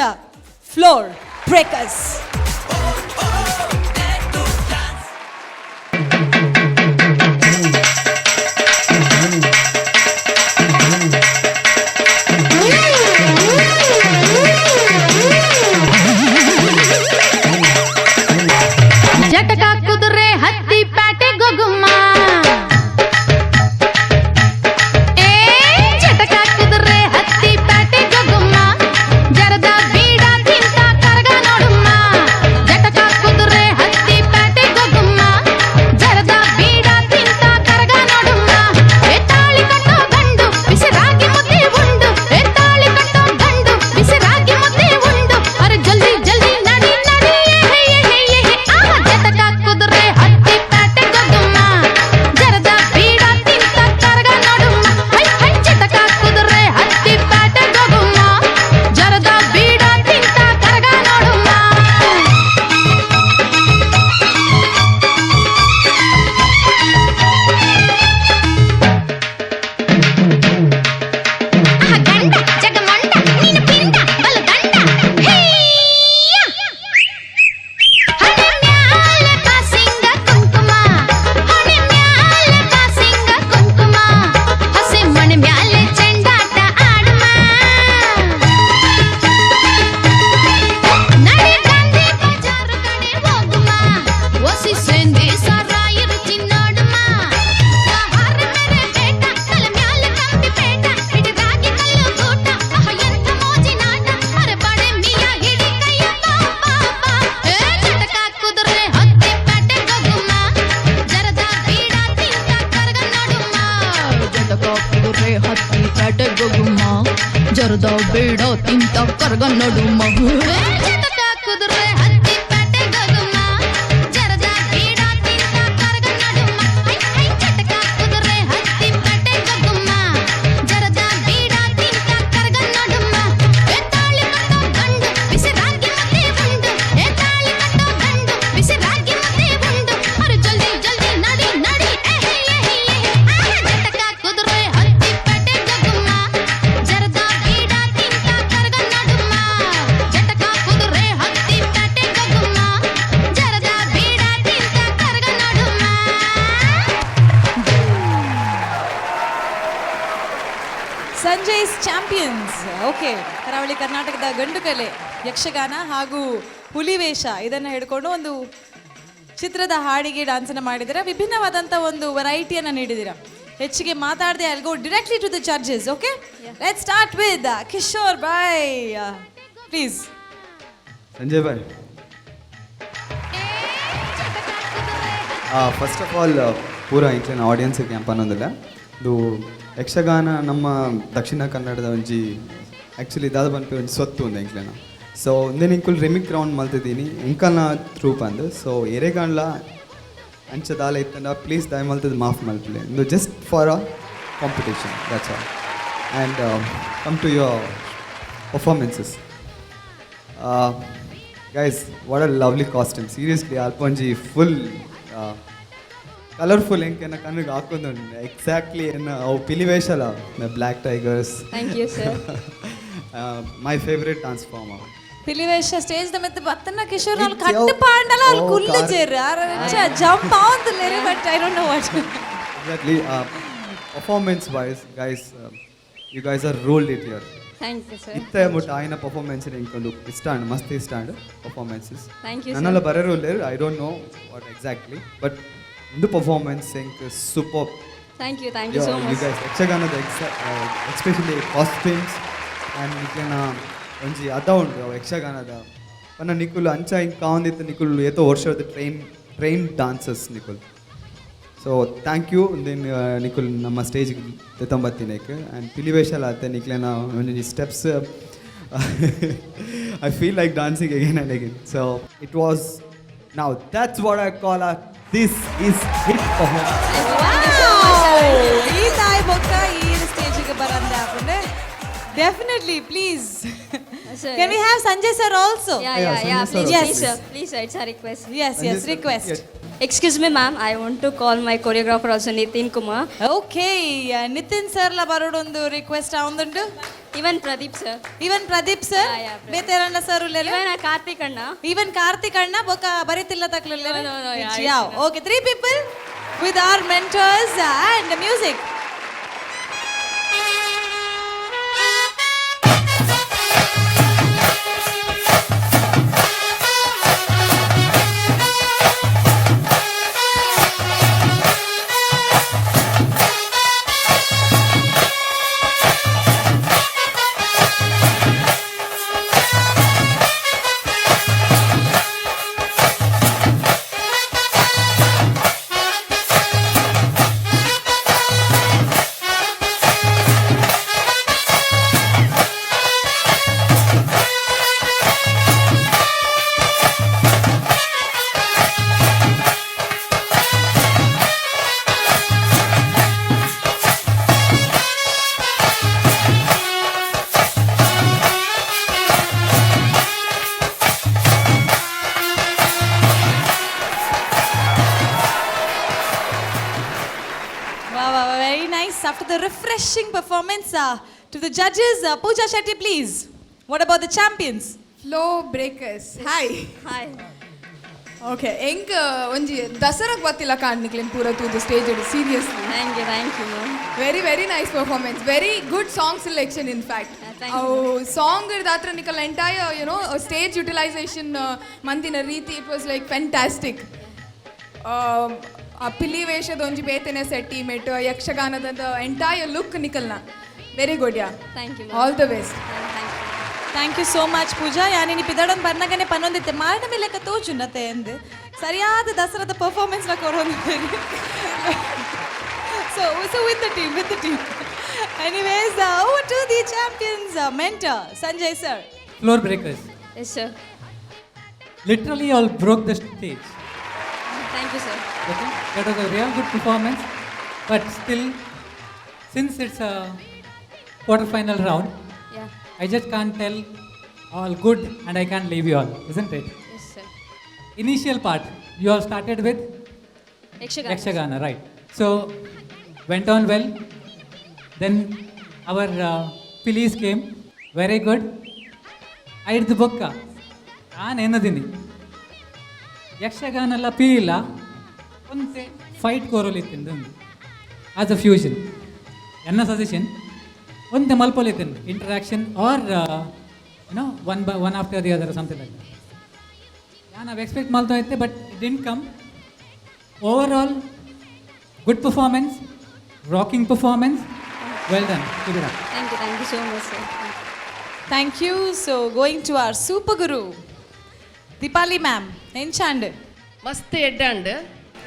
Floor Breakers. ಬೀಡ ತಿಂತ ಕರ್ಗ ನಡುಮ. ಕುದುರೆ ಹತ್ತಿ ಪೇಟೆ ಗಗುಮ, ಜರದ ಬೀಡ ತಿಂತ ಕರ್ಗ ನಡುಮ. I I ಚಟಕ ಕುದುರೆ ಹತ್ತಿ ಪೇಟೆ ಗಗುಮ, ಜರದ ಬೀಡ ತಿಂತ ಕರ್ಗ ನಡುಮ. ಏ ತಾಳಿ ಕಟ್ಟೋ ಗಂಡು ಬಿಸಿರಾಗಿ ಮತ್ತೆ ಉಂಡು, ಏ ತಾಳಿ ಕಟ್ಟೋ ಗಂಡು ಬಿಸಿರಾಗಿ ಮತ್ತೆ ಉಂಡು. ಅರೆ ಜಲ್ದಿ ಜಲ್ದಿ ನಡಿ ನಡಿ, ಏ ಹೇ ಏ ಹೇ ಏ ಹೇ. ಆಹಾ ಚಟಕ ಕುದುರೆ ಹತ್ತಿ ಪೇಟೆ ಗಗುಮ, ಜರದ ಬೀಡ ತಿಂತ ಕರ್ಗ ನಡುಮ. ಜಟಕ ಕುದುರೆ ಹತ್ತಿ ಪೇಟೆ ಗಗುಮ, ಜರದ ಬೀಡ ತಿಂತ ಕರ್ಗ ನಡುಮ. ಸಂಜಯ್ಸ್ ಚಾಂಪಿಯನ್ಸ್. ಓಕೆ, ಕರಾವಳಿ ಕರ್ನಾಟಕದ ಗಂಡು ಕಲೆ ಯಕ್ಷಗಾನ ಹಾಗೂ ಹುಲಿವೇಷ ಇದನ್ನು ಹಿಡ್ಕೊಂಡು ಒಂದು ಚಿತ್ರದ ಹಾಡಿಗೆ ಡಾನ್ಸನ್ನು ಮಾಡಿದ್ದೀರಾ. ವಿಭಿನ್ನವಾದಂಥ ಒಂದು ವೆರೈಟಿಯನ್ನು ನೀಡಿದ್ದೀರಾ. ಹೆಚ್ಚಿಗೆ ಮಾತಾಡದೆ I'll go directly to the judges. Okay, let's start with Kishore Bhai, please. Sanjay Bhai, first of all ಪೂರ ಇಂಚಿನ ಆಡಿಯನ್ಸ್ಗೆ ಪನ್ನೊಂದಿಲ್ಲ. ಇದು ಯಕ್ಷಗಾನ ನಮ್ಮ ದಕ್ಷಿಣ ಕನ್ನಡದ ಒಂಜಿ ಆ್ಯಕ್ಚುಲಿ ದಾದ ಪನ್ಪಿ ಒಂಜಿ ಸೊತ್ತು ಉಂದು ಎಂಕ್ಲೆನ. ಸೊ ಉಂದೆನ್ ಇಂಕುಲು ರಿಮಿಕ್ ರೌಂಡ್ ಮಲ್ತಿದ್ದೀನಿ ಇಂಕಲ್ನ ಟ್ರೂಪ್ ಅಂದು. ಸೊ ಎರೆಗಾಂಡ್ಲ ಅಂಚ ದಾಲ ಇತ್ತಂಡ ಪ್ಲೀಸ್ ದಯ ಮಲ್ತದ್ದು ಮಾಫ್ ಮಲ್ಪಲೆ. ಇಂದು just for a competition, that's all. And come to your performances. Guys, what a lovely costume. Seriously, ಅಲ್ಪೊಂಜಿ full colourful ಎಂಕೆನ ಕಣ್ಣಿಗೆ ಹಾಕೊಂಡು ಎಕ್ಸಾಕ್ಟ್ಲಿ ಏನು ಅವು ಪಿಲಿವೇಶಲ black tigers. Thank you sir. My favourite dance form ಅವು. ಪಿಲಿವೇಶ ಸ್ಟೇಜ್ the ಮಿತ್ತ ಬತ್ತನ ಕಿಶೋರ್ ಅಲ್ಲಿ ಕಟ್ಟು ಪಾಂಡಲ ಅಲ್ಲಿ Kullu ಜೇರು jump ಆವಂತಿಲ್ಲೇರಿ, but I don't know what. Exactly. Performance wise, guys, you guys are ruled it here. Thank you sir. ಇತ್ತೆ ಮುಟ್ಟ ಆಯ್ನ performance ಇಂಕೊಂಡು ಇಷ್ಟ ಆಂಡ್ ಮಸ್ತ್ ಇಷ್ಟ ಆಂಡ್ ಪರ್ಫಾರ್ಮೆನ್ಸಸ್. Thank you. ನನ್ನೆಲ್ಲ ಬರೋರು I don't know what exactly, but ಒಂದು ಪರ್ಫಾರ್ಮೆನ್ಸ್ ಎಂಕ್ super. Thank you, thank you so you much. Guys ಯಕ್ಷಗಾನದ ಎಕ್ಸ್ಪೆಷಲಿ ಕಾಸ್ಟ್ಯೂಮ್ಸ್ ಆ್ಯಂಡ್ ನಿಕ್ಲೆನ ಒಂಜಿ ಅದ ಉಂಟು ಅವು ಯಕ್ಷಗಾನದ ಪನ್ನ ನಿಕುಲು ಅಂಚ ಹಿಂಗೆ ಕಾವಂದಿತ್ತು. ನಿಕುಲು ಏತೋ ವರ್ಷದ ಟ್ರೈನ್ ಡಾನ್ಸರ್ಸ್ ನಿಕುಲ್. ಸೊ thank you then ನಿಕುಲ್ ನಮ್ಮ ಸ್ಟೇಜ್ಗೆ ತೆತ್ತೊಂಬತ್ತಿನೇಕ್. ಆ್ಯಂಡ್ ಪಿಲಿವೇಶಲ ಆತೆ ನಿಕ್ಲೆನ ಒಂಜೊಂಜಿ steps, I feel like dancing again and again. So it was, now that's what I call a this is hit performance. ಈ ತಾಯಿ ಬೊಕ್ಕ ಈ ಸ್ಟೇಜಿಗೆ ಬರಂದೆ ಹಾಕೊಂಡೆ. Definitely, please. Sir. Can we have Sanjay sir also? Yeah, Yeah, yeah, yeah. Sanjay sir Please, also. please, sir. Please, sir. It's a request. Yes, Sanjay yes, sir, request. Yes. Excuse me, ma'am. I want to call my choreographer also, Nitin Kumar. Okay, Nitin sir ಲ ಬರೋಡೊಂದು request ಆವೊಂದುಂಡು. Even Pradeep sir. Even Pradeep sir. Yeah, yeah, Pradeep. ಬೇತೆರಣ್ಣ sir ಉಲ್ಲೆರ್? Even Karthik Anna. Even Karthik ಅಣ್ಣ ಬೊಕ ಬರಿತಿಲ್ಲ ತಕ್ಲುಲ್ಲೆರ್? No, no, no, yeah, ಯಾವ okay, three people with our mentors and music. Wow, very nice. After the refreshing performance, to the judges, Pooja Shetty, please. What about the champions? Flow breakers, hi. Hi. Okay, ಎಂಕ್ ಒಂಜಿ ದಸರಾಗ್ ಬತ್ತಿಲ್ಲ ಕಾಣ್ನಿಕ್ಲೆನ್ ಪೂರ ತೂದು stage seriously. Thank you, thank you, ma'am. Very very nice performance, very good song selection in fact. Yeah, thank you. ಅವು song ದಾತ್ರ ನಿಕಲ್ entire YONO stage utilisation ಮಂದಿನ ರೀತಿ, it was like fantastic. ಆ ಪಿಲಿ ವೇಷದ ಒಂಜಿ ಬೇತೆನೆ ಸೆಟ್ಟಿಮೆಟ್ ಯಕ್ಷಗಾನದ ಎಂಟೈರ್ ಲುಕ್ ನಿಕಲ್ನ very good, yeah. Thank you, ma'am. All the best. Thank you. Thank you so much, Pooja. ಯಾನಿನಿ ಪಿದಡನ್ ಬರ್ನಗನೆ ಪನ್ನೊಂದಿತ್ತೆ ಮಾರಣ ಮೇಲೆ ತೋಜುನತೆ ಎಂದ್ ಸರಿಯಾದ ದಸರಾದ ಪರ್ಫಾರ್ಮೆನ್ಸ್ ನ ಕೊರೊಂದಿದ್ದೇನೆ. So with the team, with the team. Anyways, over to the champions mentor Sanjay sir. Floor breakers. Yes sir. Literally all broke the stage. Thank you sir. Okay, that was a real good performance, but still, since it's a quarter-final round, I just can't tell all good and I can't leave you all, isn't it? Yes sir. Initial part, you all started with Yakshagana. Yakshagana, right? So, went on well. Then our Pilies came, very good. ಐಡ್ದು ಬೊಕ್ಕ ನಾನು ಏನದೀನಿ ಯಕ್ಷಗಾನ ಪಿಲಿಲ್ಲ ಒಂತೆ fight ಕೋರಲಿತ್ತಿಂದು as a fusion. ಎನ್ನ suggestion ಒಂತೆ ಮಲ್ಪೊಲಿತ್ತಿನ interaction or one by one after the other, something like. ನಾನು expect ಮಾಡ್ತಾ ಇದ್ದೆ, but it didn't come. Overall good performance, rocking performance. Well done. Keep it up. Thank you, thank you so much sir. Thank you. So going to our super guru Deepali ma'am, ಎಂಚಾಂಡ್? ಮಸ್ತ್ ಎಡ್ಡಾಂಡ್.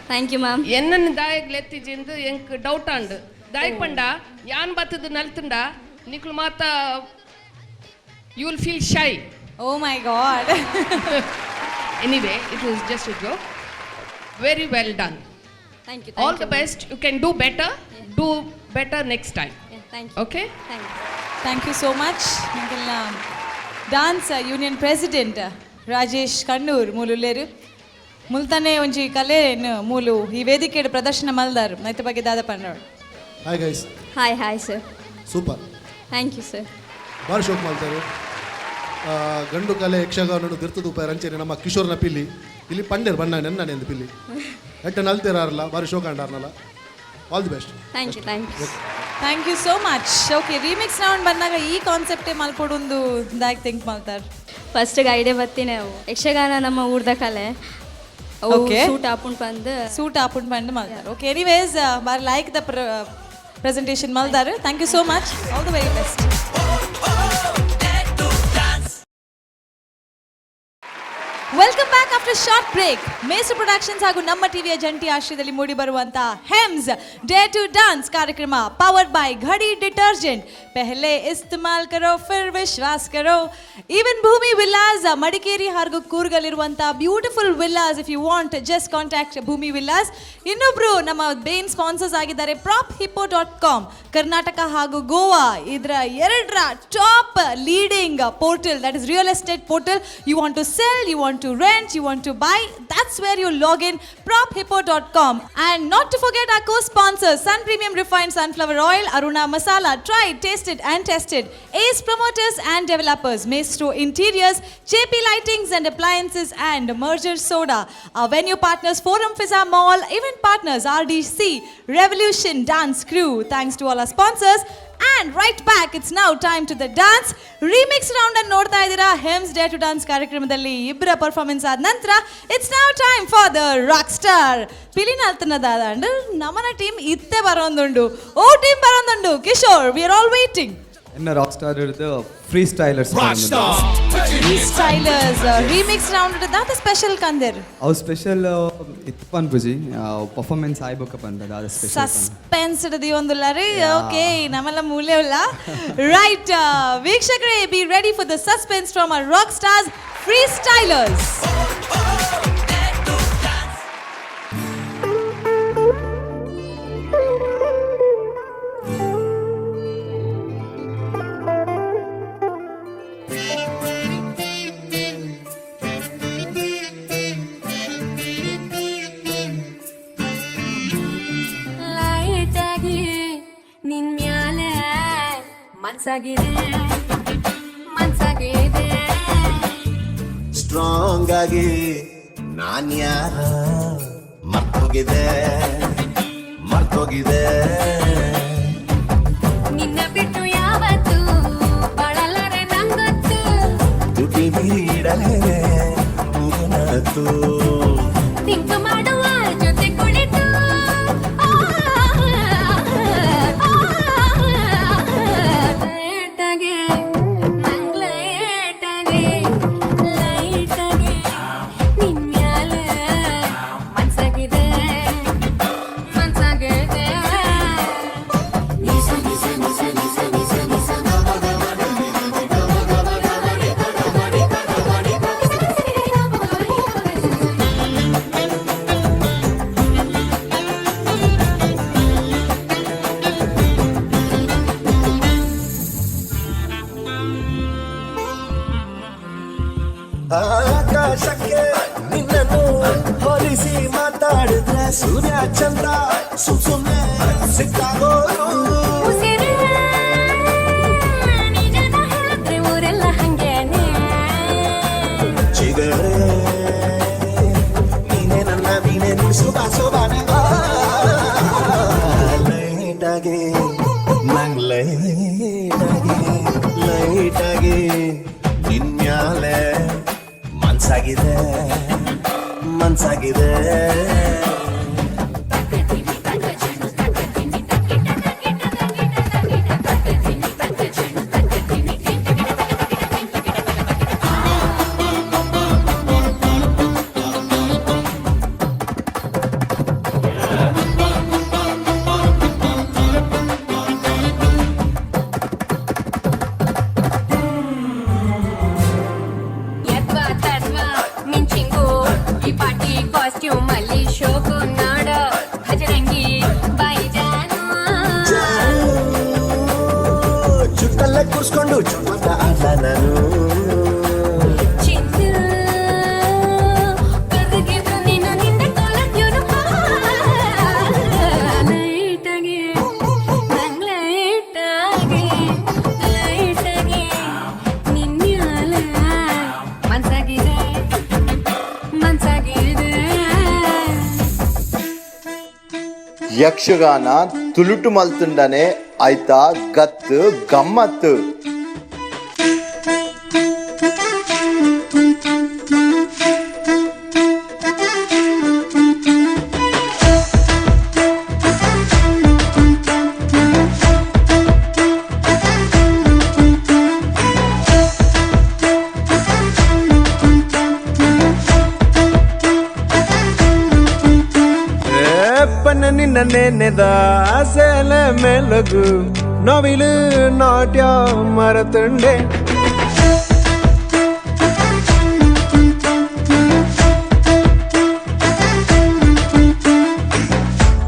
Thank you ma'am. ಎನ್ನನ್ನು ದಾಯಗ್ ಲೆತ್ತಿಜಿಂದು ಎಂಕ್ doubt ಆಂಡ್. ದಾಯಕ್ ಪಂಡ ಯಾನ್ ಬತ್ತದ ನಲ್ತುಂಡ ನಿಕ್ಲು ಮಾತ you will feel shy. Oh my God. Anyway, it was just a joke. Very well done. Thank you. All the best. You can do better. Do better next time. Thank you. Okay. Thank you. Thank you so much. ನಿಂಗೆಲ್ಲ dance union president Rajesh Kannur ಮೂಲುಲ್ಲೇರು. ಮುಲ್ತಾನೆ ಒಂಜಿ ಕಲೆ ಮೂಲು ಈ ವೇದಿಕೆ ಪ್ರದರ್ಶನ ಮಲ್ದಾರ್ ಮೈತ ಬಗ್ಗೆ ದಾದ ಪನ್ನೋಡು. Hi guys. Hi, hi sir. Super. Thank you sir. ಭಾರಿ ಶೋಕ್ ಮಾಡ್ತಾರೆ. ಗಂಡು ಕಲೆ ಯಕ್ಷಗಾನ ದಿರ್ತದ ಉಪಾಯ ರಂಚನೆ ನಮ್ಮ ಕಿಶೋರ್ನ ಪಿಲ್ಲಿ ಇಲ್ಲಿ ಪಂಡೇರ್ ಬಣ್ಣ ನೆನ್ನನೆ ಎಂದು ಪಿಲ್ಲಿ ಎಟ್ಟ ನಲ್ತೇರಾರಲ್ಲ ಭಾರಿ ಶೋಕ್ ಅಂಡಾರ್ನಲ್ಲ. All the best. Thank you, thank you. Thank you so much. Okay, remix round ಬಂದಾಗ ಈ ಕಾನ್ಸೆಪ್ಟೇ ಮಲ್ಪೊಡೊಂದು ದಾಗ್ ಥಿಂಕ್ ಮಾಡ್ತಾರೆ? ಫಸ್ಟ್ ಐಡಿಯಾ ಬತ್ತೀನಿ ಅವು ಯಕ್ಷಗಾನ ನಮ್ಮ ಊರ್ದ ಕಲೆ. Okay. ಸೂಟ್ ಆಪುಂಡ್ ಬಂದು. ಸೂಟ್ ಆಪುಂಡ್ ಬಂದು ಮಲ್ತಾರೆ. ಓಕೆ, ಎನಿವೇಸ್ ಬಾರಿ like the presentation ಮಲ್ದಾರು. Thank you so much, all the very best. Welcome back after short break. Mestru Productions ಹಾಗೂ ನಮ್ಮ ಟಿವಿಯ ಜಂಟಿ ಆಶ್ರಯದಲ್ಲಿ ಮೂಡಿ ಬರುವಂತಹ ಹೆಮ್ಸ್ ಡೇರ್ ಟು ಡಾನ್ಸ್ ಕಾರ್ಯಕ್ರಮ, ಪವರ್ಡ್ ಬೈ ಘಡಿ ಡಿಟರ್ಜೆಂಟ್, पहले इस्तेमाल करो फिर विश्वास करो. ಈವನ್ ಭೂಮಿ ವಿಲ್ಲಾಸ್, ಮಡಿಕೇರಿ ಹಾಗೂ ಕೂರ್ಗಲ್ಲಿರುವಂತಹ beautiful villas. If you want, just contact Bhoomi Villas. ಇನ್ನೊಬ್ರು ನಮ್ಮ ಮೇನ್ ಸ್ಪಾನ್ಸರ್ಸ್ ಆಗಿದ್ದಾರೆ prop hippo dot com. Karnataka ಹಾಗೂ ಗೋವಾ ಇದರ ಎರಡರ top leading portal, that is real estate portal. You want to sell, you want to rent, you want to buy, that's where you log in, prophippo.com. And not to forget our co-sponsors, Sun Premium Refined Sunflower Oil, Aruna Masala, tried, tasted and tested, Ace Promoters and Developers, Maestro Interiors, JP Lightings and Appliances and Merger Soda. Our venue partners, Forum Fizza Mall, event partners, RDC, Revolution Dance Crew. Thanks to all our sponsors. And right back, it's now time to the dance. Remix round ಅನ್ನು ನೋಡ್ತಾ ಇದ್ದೀರಾ ಹೆಮ್ಸ್ dare to dance ಕಾರ್ಯಕ್ರಮದಲ್ಲಿ. ಇಬ್ಬರ performance ಆದ ನಂತರ it's now time for the rock star ಪಿಲಿನಲ್ತನದಾದಂಡ್ ನಮನ team ಇತ್ತೆ ಬರೋಂದುಂಡು. ಓ ಟೀಮ್ ಬರೋಂದುಂಡು Kishore, we are all waiting. ಎನ್ನ ರಾಕ್ ಸ್ಟಾರ್ ಹಿಡಿದು free stylers. Free stylers remix round ದಾತ ಸ್ಪೆಷಲ್ ಕಂದೆರ್? ಅವು ಸ್ಪೆಷಲ್ ಇತ್ತು ಪನ್ಪುಜಿ, ಪರ್ಫಾರ್ಮೆನ್ಸ್ ಆಯ್ಬೇಕ ಪನ್ಪದ ಅದು ಸ್ಪೆಷಲ್. ಸಸ್ಪೆನ್ಸ್ ಒಂದುಲ್ಲಾರಿ. ಓಕೆ, ನಮ್ಮೆಲ್ಲ ಮೂಲೆ ಉಲ್ಲ. ರೈಟ್ ವೀಕ್ಷಕರೇ, be ready for the suspense from our rock stars, Free Stylers. ಲೈಟಾಗಿ ನಿನ್ ಮ್ಯಾಲೆ ಮನ್ಸಾಗಿದೆ, ಮನ್ಸಾಗಿದೆ. ಸ್ಟ್ರಾಂಗ್ ಆಗಿ ನಾನ್ ಯಾರ ಮರ್ತೋಗಿದೆ, ಮರ್ತೋಗಿದೆ. ನಿನ್ನ ಬಿಟ್ಟು ಯಾವತ್ತು ಬಾಳಲಾರೆ ನಂಗೊತ್ತು. ತುಟಿ ಮೀರಲೇ ಮುಗುನತು. ಥಿಂಕ್ ಮಾಡುವ ಜೊತೆ ಕುಳಿತು. ಆ, ಆ, ಲೈಟಾಗೆ ನಂಗ್ಲೈಟಾಗೆ ಲೈಟಾಗೆ ನಿನ್ ಮ್ಯಾಲೆ ಮನ್ಸಾಗಿದೆ, ಮನ್ಸಾಗಿದೆ. ನಿಸ ನಿಸ ನಿಸ. ಬಿಸಿ ಮಾತಾಡಿದ್ರೆ ಸೂರ್ಯ ಚಂದ್ರ ಸುಮ್ ಸುಮ್ನೆ ಸಿಕ್ಕಾಗೋರು. ಉಸಿರೇ ನಿಜನ ಹೇಳಿದ್ರೆ ಊರೆಲ್ಲ ಹಂಗೇನೆ. ಚಿಗರೆ, ನೀನೆ ನನ್ನ ವೀಣೆ ನುಡಿಸು ಬಾ ಸೋಬಾನೆ. ಲೈಟಾಗಿ ನಂಗ್ ಲೈಟಾಗಿ ಲೈಟಾಗಿ ನಿನ್ಯಾಲೆ ಮನ್ಸಾಗಿದೆ, ಮನ್ಸಾಗಿದೆ. ಯತ್ವ ತತ್ವ ಮಿಂಚಿಂಗು ಈ ಪಾರ್ಟಿ ಕಾಸ್ಟ್ಯೂಮ್ ಅಲ್ಲಿ ಶೋಕು ನಾಡ ಭಜರಂಗಿ ಬಾಯಿಜಾನು. ಜುಟ್ಟಲ್ಲೇ ಕೂರ್ಸ್ಕೊಂಡು ಚುಟ್ಟ ಆಟ ನಾನು. ಚಿನ್ನ ಕರಗಿದ್ರು ನೀನು ನಿನ್ನ ಕೊಲದ್ಯೋನು. ಲೈಟಾಗಿ ನಂಗ್ ಲೈಟಾಗಿ ಲೈಟಾಗಿ ನಿನ್ಯಾಲ ಮನ್ಸಾಗಿದೆ, ಮನ್ಸಾಗಿದೆ. ಯಕ್ಷಗಾನ ತುಳುಟು ಮಲ್ತುಂಡನೆ ಆಯ್ತಾ ಗತ್ತು ಗಮ್ಮತ್ತು. ಪನ್ನ ನಿನ್ನ ನೆನೆದ ಸೇಲೆ ಮೆಲಗು ನವಿಲು ನಾಟ್ಯ ಮರತುಂಡೆ.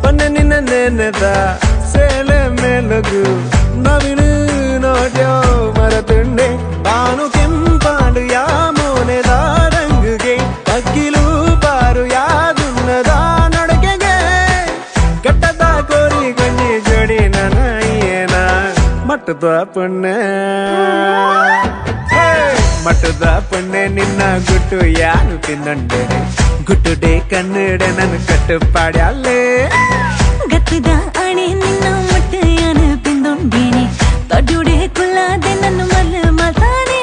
ಪನ್ನ ನಿನ್ನ ನೆನೆದ ಸೇಲೆ ಮೆಲಗು ನವಿಲು ನಾಟ್ಯ ಮರತುಂಡೆ. ಬಾನು ಕೆಂಪಾಂಡು ಯಾಮೋನೆದ ರಂಗುಗೆ ಅಕ್ಕಿಲು ಪಾರು ಯಾದುನ್ನದ ನಡಕೆಗೆ ಕಟ್ಟದ ಕೋರಿ ಕೊಂಜಿ ಜೋಡಿ ನನಯ್ಯನ ಮಟ್ಟದ ಪೊಣ್ಣೆ, ಮಟ್ಟದ ಪೊಣ್ಣೆ, ನಿನ್ನ ಗುಟ್ಟು ಯಾನು ತಿನ್ನಂಡೆ ಗುಟ್ಟುಡೆ ಕನ್ನಡ ನನ್ನ ಕಟ್ಟು ಪಾಡ್ಯಾಲೆ. ಗತ್ತದ ಅಣೆ ನಿನ್ನ ಮುಟ್ಟೆಯನ ಪಿಂದೊಂಡೇನೆ ತಡ್ಡುಡೆ ಕುಲ್ಲಾದೆ ನನ್ನ ಮಲ್ಲ ಮಲ್ತಾನೆ.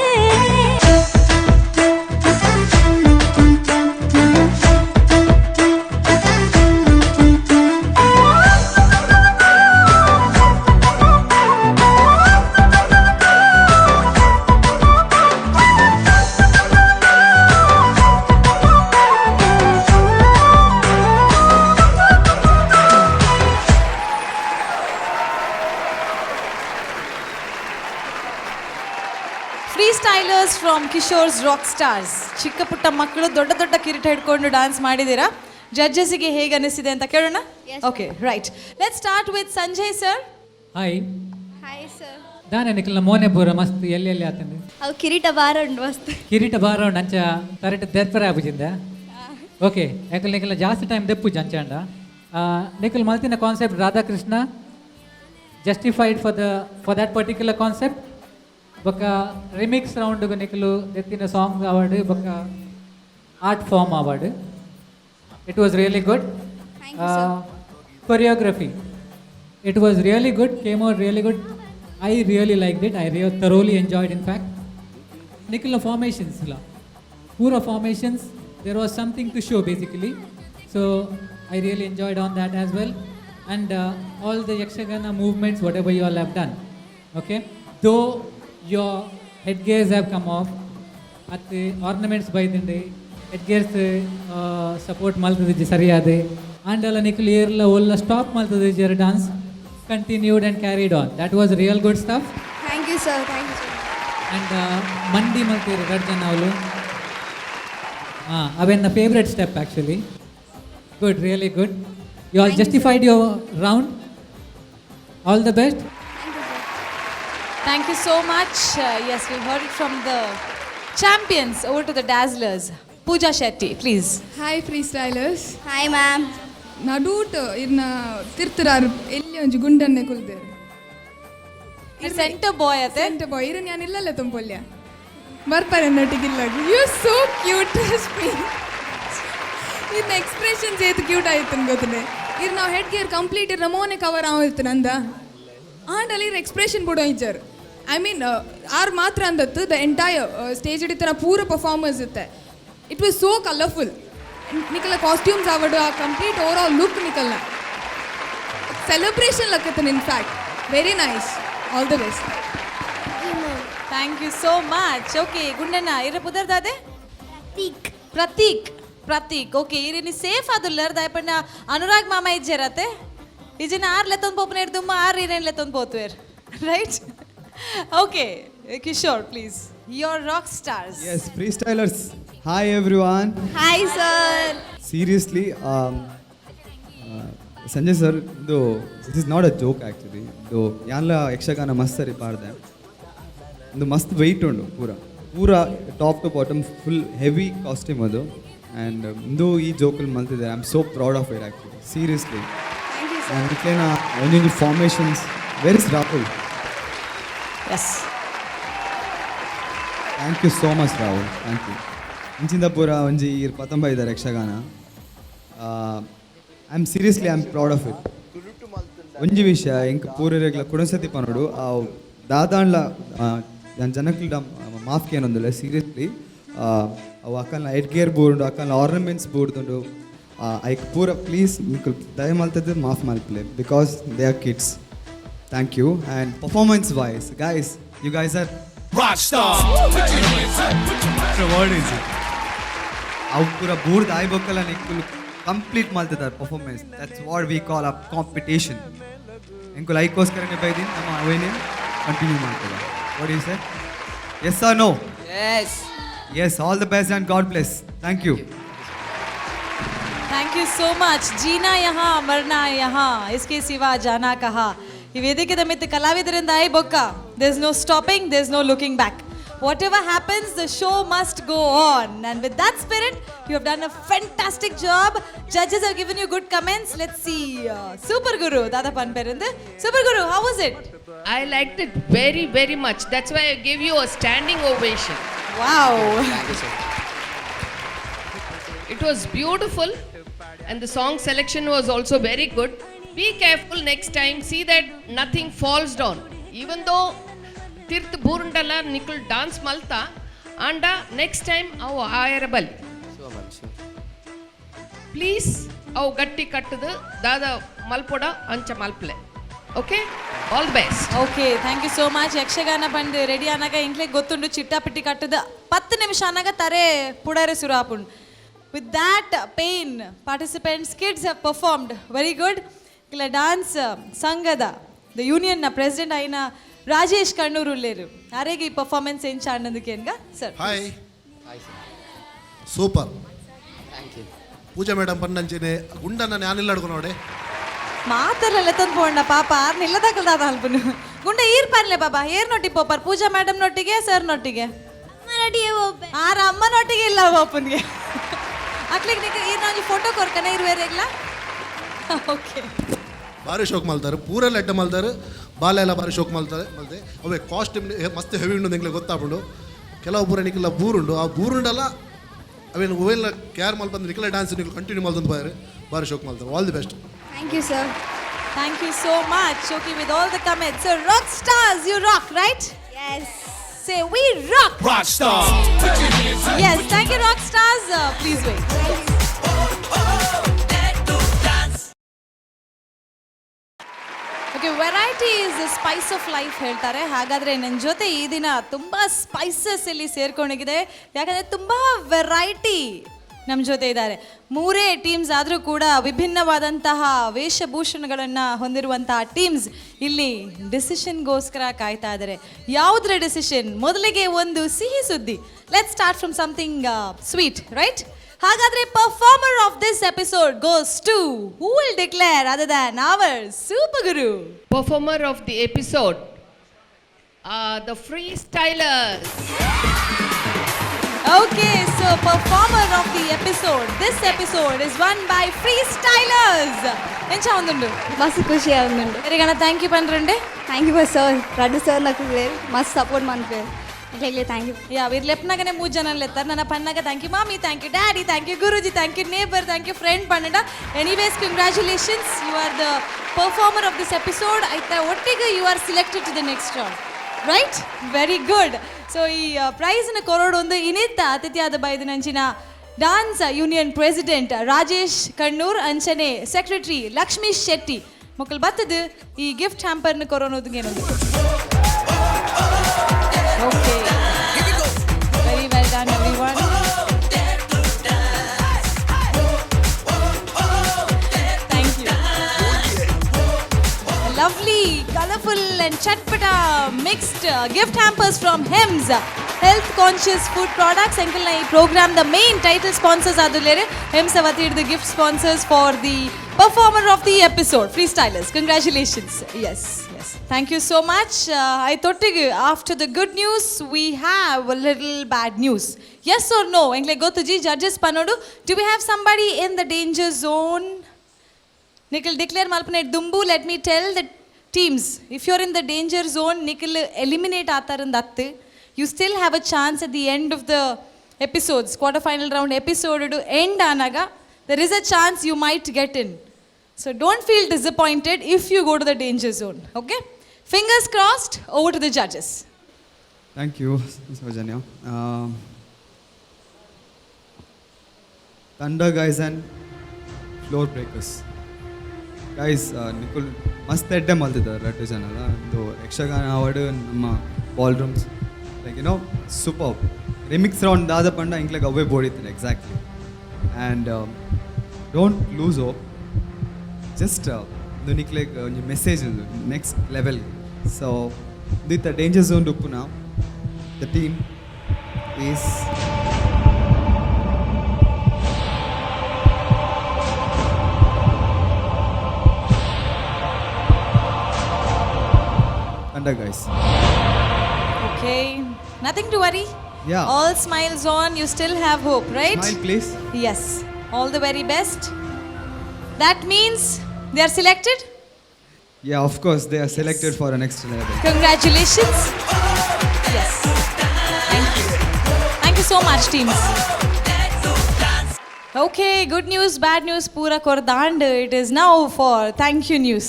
Free stylers from Kishore's Rock Stars. ಚಿಕ್ಕ ಪುಟ್ಟ ಮಕ್ಕಳು ದೊಡ್ಡ ದೊಡ್ಡ ಕಿರೀಟ ಹಿಡ್ಕೊಂಡು ಡಾನ್ಸ್ ಮಾಡಿದ್ದೀರಾ. ಜಡ್ಜಸ್ಗೆ ಹೇಗೆ ಅನಿಸಿದೆ ಅಂತ ಕೇಳೋಣ. Okay, right, let's start with Sanjay sir. Hi. Hi sir. ದಾನೆ ನಿಖಲ್ನ ಮೋನೆ ಪೂರ ಮಸ್ತ್ ಎಲ್ಲಿ ಎಲ್ಲಿ ಆತಂದು? ಅವು ಕಿರೀಟ ಬಾರ ಉಂಡು ಮಸ್ತ್. ಕಿರೀಟ ಬಾರ ಉಂಡು, ಅಂಚ ತರೆಟ್ ದೆರ್ಪರೆ ಆಪುಜಿಂದ. ಓಕೆ, ಯಾಕಂದ್ರೆ ನಿಖಲ್ನ ಜಾಸ್ತಿ ಟೈಮ್ ದೆಪ್ಪುಜಿ ಅಂಚಾಂಡ. ನಿಖಲ್ ಮಲ್ತಿನ concept Radhakrishna justified for that particular concept. ಬೊಕ್ಕ ರಿಮಿಕ್ಸ್ ರೌಂಡ್ ನಿಕಲು ದೆತ್ತಿನ ಸಾಂಗ್ ಅವಾರ್ಡ್ ಬೊಕ್ಕ art form award, it was really good. Choreography, it was really good, came out really good. I really like it. I thoroughly enjoyed, in fact. ನಿಖಲ್ನ formations ಇಲ್ಲ ಪೂರ formations, there was something to show basically, so I really enjoyed on that as well. And all the Yakshagana movements, whatever you all have done, okay, though your head gears have come off at the ornaments ಬೈದಿಂಡೆ head gears support ಮಲ್ತದಿಜ್ಜಿ ಸರಿಯಾದ ಆಂಡಲ ನಿಕುಲು ಏರ್ಲ ಒಲ್ಲ stop ಮಲ್ತದಿಜ್ಜರ್, dance continued and carried on. That was real good stuff. Thank you sir, thank you sir. And ಮಂಡಿ ಮಲ್ತೀರಿ ರಡ್ಡ್ ಜನ ಅವಳು. ಹಾಂ, ಅವೆನ್ನ favourite step actually. Good, really good. You all justified your round. All the best. Thank you so much. Yes, we heard it from the champions. Over to the Dazzlers. Pooja Shetty, please. Hi freestylers. Hi ma'am. ನಡೂಟ್ ಇರ್ನ ತಿರ್ತುರಾರು ಎಲ್ಲಿ ಒಂಜಿ ಗುಂಡನ್ನೆ ಕುಲ್ದೇರು. Center boy ಅತೆ. Center boy ಇರನ್ ಯಾನ್ ಇಲ್ಲಲ್ಲ ತುಂಬೊಲ್ಯ ಬರ್ತಾರೆ ನಟಿಗಿಲ್ಲ. You so cute. ಇರ್ನ ಎಕ್ಸ್ಪ್ರೆಷನ್ಸ್ ಏತ್ ಕ್ಯೂಟ್ ಆಯ್ತು ಗೊತ್ತಿದೆ. ಇರ್ ನಾವು ಹೆಡ್ ಗೇರ್ ಕಂಪ್ಲೀಟ್ ಇರ್ ನಮೋನೆ ಕವರ್ ಆವಿತ್ತು ನಂದ ಆಂಡಲ್ಲಿ ಇರ್ ಎಕ್ಸ್ಪ್ರೆಷನ್ ಬಿಡೋ ಇಜ್ಜರ್. I mean ಆರ್ ಮಾತ್ರ ಅಂದತ್ತು the entire stage ಹಿಡಿತರ ಪೂರ ಪರ್ಫಾರ್ಮೆನ್ಸ್ ಇತ್ತೆ. It was so colourful. ನಿಕಲ costumes ಆವಡು ಆ ಕಂಪ್ಲೀಟ್ ಓವರ್ ಆಲ್ ಲುಕ್ ನಿಕಲ್ನ ಸೆಲೆಬ್ರೇಷನ್ ಲಕ್ಕತ್ತನ್. In fact very nice. All the best. Thank you so much. Okay Gundanna, ಇರ ಪುದರ್ದಾದೆ? ಪ್ರತೀಕ್. ಪ್ರತೀಕ್, ಪ್ರತೀಕ್, ಓಕೆ. ಇರಿನಿ ಸೇಫ್ ಆದುಲ್ಲರ್ ದಾಯಪಣ್ಣ ಅನುರಾಗ್ ಮಾಮ ಇಜ್ಜೆರತೆ ಇಜಿನ ಆರ್ ಲೆತ್ತೊಂದು ಪೋಪುನ ಹಿಡ್ದುಮ್ಮ ಆರ್ ಇರೇನ್ ಲೆತ್ತೊಂದು ಪೋತುವೇರ್, right? Okay Kishore, please, your rock stars. Yes, freestylers. Hi everyone. Hi sir. Seriously, Sanjay sir, ಇದು this is not a joke actually. ಇದು ಯಾನ್ಲ ಯಕ್ಷಗಾನ ಮಸ್ತ್ ಸರಿ ಪಾಡ್ದೆ. ಒಂದು ಮಸ್ತ್ weight ಉಂಡು ಪೂರ ಪೂರ top to bottom full heavy costume ಅದು. ಆ್ಯಂಡ್ ಇಂದು ಈ ಜೋಕಲ್ಲಿ ಮಲ್ತಿದ್ದಾರೆ. I am so proud of it actually, seriously. And ಇಕ್ಲೇನ ಒಂದೊಂದು formations. Where is Rahul? Yes. Thank you so much Rahul, thank you. ಇಂಚಿಂದ ಪೂರ ಒಂಜಿ ಈರ್ ಪತಂಬ ಇದ್ದಾರೆ Yakshagana. I am seriously, I am proud of it. ಒಂಜಿ ವಿಷಯ ಎಂಕ್ ಪೂರೆಗ್ಲ ಕುಡಸತಿ ಪನೋಡು, ಆ ದಾದಾಂಡ್ಲ ಜನಕ್ಲು ಮಾಫ್ ಏನೊಂದಿಲ್ಲ. ಸೀರಿಯಸ್ಲಿ ಅವು ಅಕ್ಕಲ್ನ ಹೆಡ್ ಗೇರ್ ಬೋರ್ಡು, ಅಕ್ಕಲ್ನ ಆರ್ನಮೆಂಟ್ಸ್ ಬೋರ್ದುಂಡು. ಐಕ್ ಪೂರ ಪ್ಲೀಸ್ ನಿಕುಲ್ ದಯ ಮಲ್ತದ್ದು ಮಾಫ್ ಮಲ್ಪಲೆ, because they are kids. Thank you. And performance wise guys, you guys are rock star. Word is ಅವು ಪೂರ ಬೂರ್ದು ಆಯ್ಬೇಕಲ್ಲ ನಿಕ್ಕುಲು ಕಂಪ್ಲೀಟ್ ಮಾಡ್ತಿದ್ದಾರೆ performance. That's what we call a competition. ಎಂಕುಲು ಐಕೋಸ್ಕರನೇ ಬೈದಿನಿ ನಮ್ಮ ಅವೇನೇ ಕಂಟಿನ್ಯೂ ಮಾಡ್ತದೆ. What you sir? Yes or no? Yes. Yes, all the best and God bless. Thank you. Thank you so much. जीना यहाँ मरना यहाँ, इसके सिवा जाना कहाँ. ಈ ವೇದಿಕೆದ ಮಿತ್ತ ಕಲಾವಿದರಿಂದ ಆಯ್ ಬೊಕ್ಕ there is no stopping, there is no looking back. Whatever happens, the show must go on. And with that spirit, you have done a fantastic job. Judges have given you good comments. Let's see. Super Guru, Dada Panperinde. Super Guru, how was it? I liked it very, very much. That's why I gave you a standing ovation. Wow. It was beautiful and the song selection was also very good. Be careful next time. See that nothing falls down. Even though tirth burundala nikul dance malta and next time ಅವು ಆಯರಬಲ್. Please ಅವು ಗಟ್ಟಿ ಕಟ್ಟದು ದಾದ ಮಲ್ಪೊಡ ಅಂಚ ಮಲ್ಪ್ಲೆ. Okay, all the best. Okay, thank you so much. Yakshagana ಪಂಡ್ ready ಅನಾಗ ಇಂಕ್ಲೆ ಗೊತ್ತುಂಡು ಚಿಟ್ಟಾಪಿಟ್ಟಿ ಕಟ್ಟದ 10 ನಿಮಿಷ ಅನಾಗ ತರೆ ಪುಡಾರೆ ಸುರು ಆಪುಂಡು. With that pain participants kids have performed very good. ಇಲ್ಲ ಡಾನ್ಸ್ ಸಂಘದ ದ ಯೂನಿಯನ್ನ ಪ್ರೆಸಿಡೆಂಟ್ అయిన ರಾಜೇಶ್ ಕಣ್ಣೂರು ಉಲ್ಲೇರು ಅರೆಗೆ ಈ ಪರ್ಫಾರ್ಮೆನ್ಸ್ ಎಂಚ ಅನ್ನೋದಕ್ಕೆ sir. Hi. Super. Thank you. Pooja madam ಪನ್ನಂಚಿನೆ ಗುಂಡನ್ನ ನಾನಿಲ್ಲ ಅಡ್ಕೊ ನೋಡಿ. ಮಾತಲ್ಲ ತಂದು ಪೋಂಡ ಪಾಪ ಆರ್ನ ಇಲ್ಲದಾಕಲ್ದಾದ ಅಲ್ಪನು ಗುಂಡ ಈರ್ ಪನ್ಲೆ ಬಾಬಾ ಏರ್ ನೊಟ್ಟಿ ಪೋಪರ್ ಪೂಜಾ ಮೇಡಮ್ ನೊಟ್ಟಿಗೆ ಸರ್ ನೊಟ್ಟಿಗೆ ಆರ ಅಮ್ಮನೊಟ್ಟಿಗೆ ಇಲ್ಲ ಪಾಪನ್ಗೆ ಅಕ್ಲಿಗೆ ನಿಕ್ ಈರ್ ನಾಂಜಿ ಫೋಟೋ ಕೊರ್ಕನೆ ಇರುವೇರೆಗ್ಲ. ಓಕೆ ಭಾರಿ ಶೋಕ್ ಮಲ್ತಾರೆ, ಪೂರೆಲ್ಲ ಎಡ್ಡೆ ಮಲ್ತಾರೆ, ಬಾಲೆ ಎಲ್ಲ ಭಾರಿ ಶೋಕ್ ಮಲ್ತಾರೆ ಮಲ್ತೆ. ಅವೇ ಕಾಸ್ಟ್ಯೂಮ್ ಮಸ್ತ್ ಹೆವಿ ಉಂಡು ಎಂಗ್ಲೆ ಗೊತ್ತಾಪುಂಡು. ಕೆಲವು ಪೂರ ನಿಕ್ಲ ಬೂರುಂಡು, ಆ ಬೂರುಂಡಲ್ಲ ಅವೇನು ಹೂವೆಲ್ಲ ಕೇರ್ ಮಲ್ಪಂದು ನಿಕ್ಲ ಡ್ಯಾನ್ಸ್ ನಿಕ್ಲ ಕಂಟಿನ್ಯೂ ಮಲ್ತಂದು ಬಾರಿ ಭಾರಿ ಶೋಕ್ ಮಲ್ತಾರೆ. All the best. Thank you sir. Thank you so much. Okay, with all the comments. So rock stars, you rock, right? Yes. Say we rock. Rock star. Yes, thank you rock stars. Please wait. Okay, variety is the spice of life ಹೇಳ್ತಾರೆ. ಹಾಗಾದರೆ ನನ್ನ ಜೊತೆ ಈ ದಿನ ತುಂಬ spices ಇಲ್ಲಿ ಸೇರ್ಕೊಂಡಿದೆ. ಯಾಕಂದರೆ ತುಂಬ ವೆರೈಟಿ ನಮ್ಮ ಜೊತೆ ಇದ್ದಾರೆ. ಮೂರೇ ಟೀಮ್ಸ್ ಆದರೂ ಕೂಡ ವಿಭಿನ್ನವಾದಂತಹ ವೇಷಭೂಷಣಗಳನ್ನು ಹೊಂದಿರುವಂತಹ ಟೀಮ್ಸ್ ಇಲ್ಲಿ ಡಿಸಿಷನ್ಗೋಸ್ಕರ ಕಾಯ್ತಾ ಇದ್ದಾರೆ. ಯಾವುದರ ಡಿಸಿಷನ್? ಮೊದಲಿಗೆ ಒಂದು ಸಿಹಿ ಸುದ್ದಿ. Let's start from something sweet, right? ಹಾಗಾದರೆ performer of this episode goes to who will declare other than our super guru? Performer of the episode, the freestylers. Okay, so performer of the episode. This episode is won by Freestylers. ಎಂಚ ಒಂದುಂಡು? ಮಸ್ತ್ ಖುಷಿ ಆಗುಂಡು. ಎರಿಗಣ thank you ಪನ್ರಂಡೆ. Thank you for sir, ರಡ್ಡು sir ನಕ್ಕು ಮಸ್ತ್ ಸಪೋರ್ಟ್ ಮನ್ಪೆ ಇಟ್ಲೆಗ್ಲೆ thank you. ಯಾ ಇರ್ ಲೆಪ್ನಾಗನೆ ಮೂರು ಜನ ಲೆತ್ತಾರೆ. ನನ್ನ ಪನ್ನಾಗ thank you ಮಾಮಿ, thank you daddy, thank you Guruji, thank you neighbour, thank you friend ಪನ್ನಡ. Anyways, congratulations, you are the performer of this episode. ಆಯ್ತಾ, ಒಟ್ಟಿಗೆ you are selected to the next round, right? Very good. So ಈ ಪ್ರೈಸ್ನ ಕೊರೋಡು ಒಂದು ಇನಿತ್ತ ಅತಿಥಿಯಾದ ಬೈದಿನಂಚಿನ dance union president Rajesh Kannur ಅಂಚನೆ secretary Lakshmi Shetty ಮಕ್ಕಳು ಬತ್ತದು ಈ gift ಹ್ಯಾಂಪರ್ನ ಕೊರೋನೋದಕ್ಕೇನೊಂದು. Okay, very well done everyone. Thank you. Lovely, colorful and chatpata mixed gift hampers from HEMS, health conscious food products. ಎಂಕಲ್ನ ಈ program the main title sponsors ಆದುಲ್ಲೇರು. ಹೆಮ್ಸ್ ಅವತ್ತಿಡ್ದು gift sponsors for the performer of the episode, Freestylers. Congratulations. Yes, thank you so much. I ತೊಟ್ಟಿಗೆ after the good news we have little bad news. Yes or no? ಎಂಕ್ಲೆ ಗೊತ್ತುಜಿ, judges ಪನ್ನೋಡು. Do we have somebody in the danger zone? Nikhil declare ಮಲ್ಪನೆ ದುಂಬು let me tell the teams, if you are in the danger zone, Nikhil eliminate ಆತಾರಂದ ಅತ್ತು. You still have a chance at the end of the episodes. Quarter final round episode end ಆನಾಗ there is a chance you might get in. So don't feel disappointed if you go to the danger zone. Okay, fingers crossed. Over to the judges. Thank you, Soujanya. Thunder Guys and Floor Breakers. Guys, ನಿಕುಲ್ ಮಸ್ತ್ ಎಡ್ಡೆ ಮಲ್ತಿದ್ದಾರೆ ರಡ್ಡು ಜನ ಅಲ್ಲ. ಒಂದು Yakshagana award ನಮ್ಮ ballrooms, like super remix round ದಾದ ಪಂಡ ಇಂಕ್ಲೆಗ್ ಅವೇ ಬೋಡಿತ್ತು exactly. And don't lose hope. Just ಒಂದು ನಿಕ್ಲೆಗ್ ಒಂಜಿ ಮೆಸೇಜ್ ಉಂದು ನೆಕ್ಸ್ಟ್ ಲೆವೆಲ್. ಸೊ ಇತ್ತ ಡೇಂಜರ್ ಝೋನ್ ಉಪ್ಪುನ the team is Thunder Guys. Okay, nothing to worry. Yeah. All smiles on. You still have hope, right? Smile, please. Yes. All the very best. That means they are selected. Yeah, of course, they are selected for the next level. Congratulations. Yes. Thank you. Thank you so much, teams. Okay, good news, bad news, ಪೂರ ಕೊರ್ದಾಂಡ್. It is now for thank you news.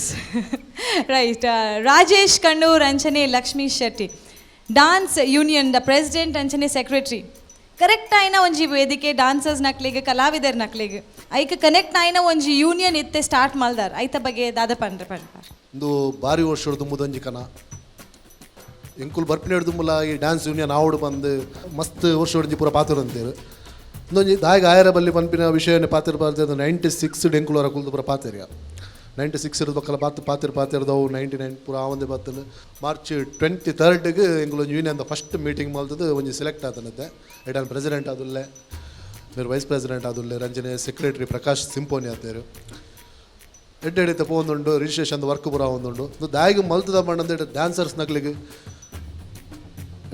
Right. Rajesh Kannur ಅಂಚನೆ Lakshmi Shetty, dance union the president ಅಂಚನೆ secretary. Correct ಆಯ್ನ ಒಂಜಿ ವೇದಿಕೆ dancers ನಕ್ಲಿಗೆ, ಕಲಾವಿದರ್ ನಕ್ಲಿಗೆ, ಐಕ್ connect ಆಯ್ನ ಒಂಜಿ union ಇತ್ತೆ start ಮಲ್ದಾರ್. ಐತ ಬಗ್ಗೆ ದಾದ ಪನ್ರೆ ಪನ್ಪಾರ್? ಒಂದು ಬಾರಿ ವರ್ಷದ ದುಂಬುದೊಂಜಿ ಕನ ಎಂಕುಲು ಬರ್ಪಿನ ದುಂಬುಲ ಈ ಡ್ಯಾನ್ಸ್ ಯೂನಿಯನ್ ಆವಡು ಬಂದು ಮಸ್ತ್ ವರ್ಷ ಒಂಜಿ ಪೂರ ಪಾತ್ರ ಅಂತೇರು. ಇಂದೊಂಜಿ ದಾಯಗ ಆಯರ ಬಲ್ಲಿ ಪನ್ಪಿನ ವಿಷಯನೇ ಪಾತ್ರ ಪಾತ್ರ 96 ಎಂಕುಲು ಹೊರ ಕುಲ್ದು ಪೂರ ಪಾತೆರ್ಯ. 96 ಇರೋದು ಬಕ್ಕಲ ಪಾತ್ರ ಪಾತಿರ್ ಪಾತಿರ್ದವು 99 ಪೂರ ಆವಂದೆ ಬತ್ತಲು. ಮಾರ್ಚ್ 23ಗೆ ಎಂಕುಲು ಒಂಜಿ ಯೂನಿಯನ್ ಫಸ್ಟ್ ಮೀಟಿಂಗ್ ಮಲ್ತದ್ದು ಒಂಜಿ ಸೆಲೆಕ್ಟ್ ಆತನತ್ತೆ. ಐಡಾನ್ ಪ್ರೆಸಿಡೆಂಟ್ ಆದುಲ್ಲೆ, ಬೇರೆ ವೈಸ್ ಪ್ರೆಸಿಡೆಂಟ್ ಆದುಲ್ಲೆ, ರಂಜನೆ ಸೆಕ್ರೆಟರಿ ಪ್ರಕಾಶ್ ಸಿಂಪೋನಿ ಆತೇರು. ಎಡ್ಡೆ ಎಡಿತ ಪೋಂದುಂಡು, ರಿಜಿಸ್ಟ್ರೇಷನ್ ವರ್ಕ್ ಪೂರ ಒಂದುಂಡು. ಇದು ದಾಯಿಗೆ ಮಲ್ತದ ಮಂಡಂದ ಡ್ಯಾನ್ಸರ್ಸ್ ನಕ್ಲಿಗೆ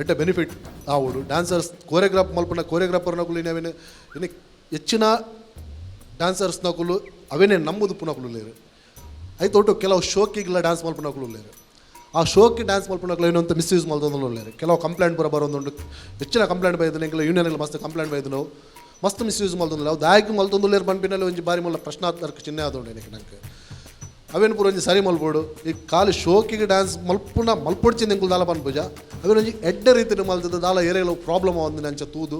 ಎಡ್ಡೆ ಬೆನಿಫಿಟ್ ಆವಡು. ಡ್ಯಾನ್ಸರ್ಸ್ ಕೋರಿಯೋಗ್ರಾಫ್ ಮಲ್ಪುನ ಕೋರಿಯೋಗ್ರಾಫರ್ ನಕುಲು ಇನ್ನು ಇನ್ನು ಹೆಚ್ಚಿನ ಡ್ಯಾನ್ಸರ್ಸ್ ನಕುಲು ಅವೇನೇ ನಂಬುದು ಪುನಕುಲು ಲೇರು. ಐತೊಟ್ಟು ಒಟ್ಟು ಕೆಲವು ಶೋಕಿಗೆಲ್ಲ ಡ್ಯಾನ್ಸ್ ಮಲ್ಪುನಕುಲು ಲೇರು. ಆ ಶೋಕಿ ಡ್ಯಾನ್ಸ್ ಮಲ್ಪುನಕುಲು ಏನಂತ ಮಿಸ್ಯೂಸ್ ಮಲ್ತೊಂದು ಲೇರು. ಕೆಲವು ಕಂಪ್ಲೇಂಟ್ ಪೂರ ಬರೋದುಂಡು. ಹೆಚ್ಚಿನ ಕಂಪ್ಲೇಂಟ್ ಬೈದು ಎಂಕುಲು ಯೂನಿಯನ್ ಮಸ್ತ್ ಕಂಪ್ಲೇಂಟ್ ಬೈದು ನಾವು ಮಸ್ತ್ ಮಿಸ್ಯೂಸ್ ಮಲ್ತೊಂದು ಅವು ದಾಯಕ ಮಲ್ತೊಂದು ಲೇರು ಪನ್ಪಿನಲ್ಲಿ ಒಂಜಿ ಬಾರಿ ಮುಲ್ಲ ಪ್ರಶ್ನಾತ್ಮಕ ಚಿಹ್ನೆ ಆದುಂಡು ಏನಕ್ಕೆ ನಂಗೆ. ಅವೇನು ಪೂರ ಒಂಜಿ ಸರಿ ಮಲ್ಪೋಡು. ಈ ಖಾಲಿ ಶೋಕಿಗೆ ಡ್ಯಾನ್ಸ್ ಮಲ್ಪುನ ಮಲ್ಪೊಡ್ಚಿಂದ ಎಂಕುಲು ದಾಲ ಪನ್ಪುಜ. ಅವೇನು ಒಂಜಿ ಎಡ್ಡೆ ರೀತಿಯ ಮಲ್ತದ ದಾಲ ಏರಿಯಲ್ಲ ಪ್ರಾಬ್ಲಮ್ ಒಂದು ಅಂಚ ತೂದು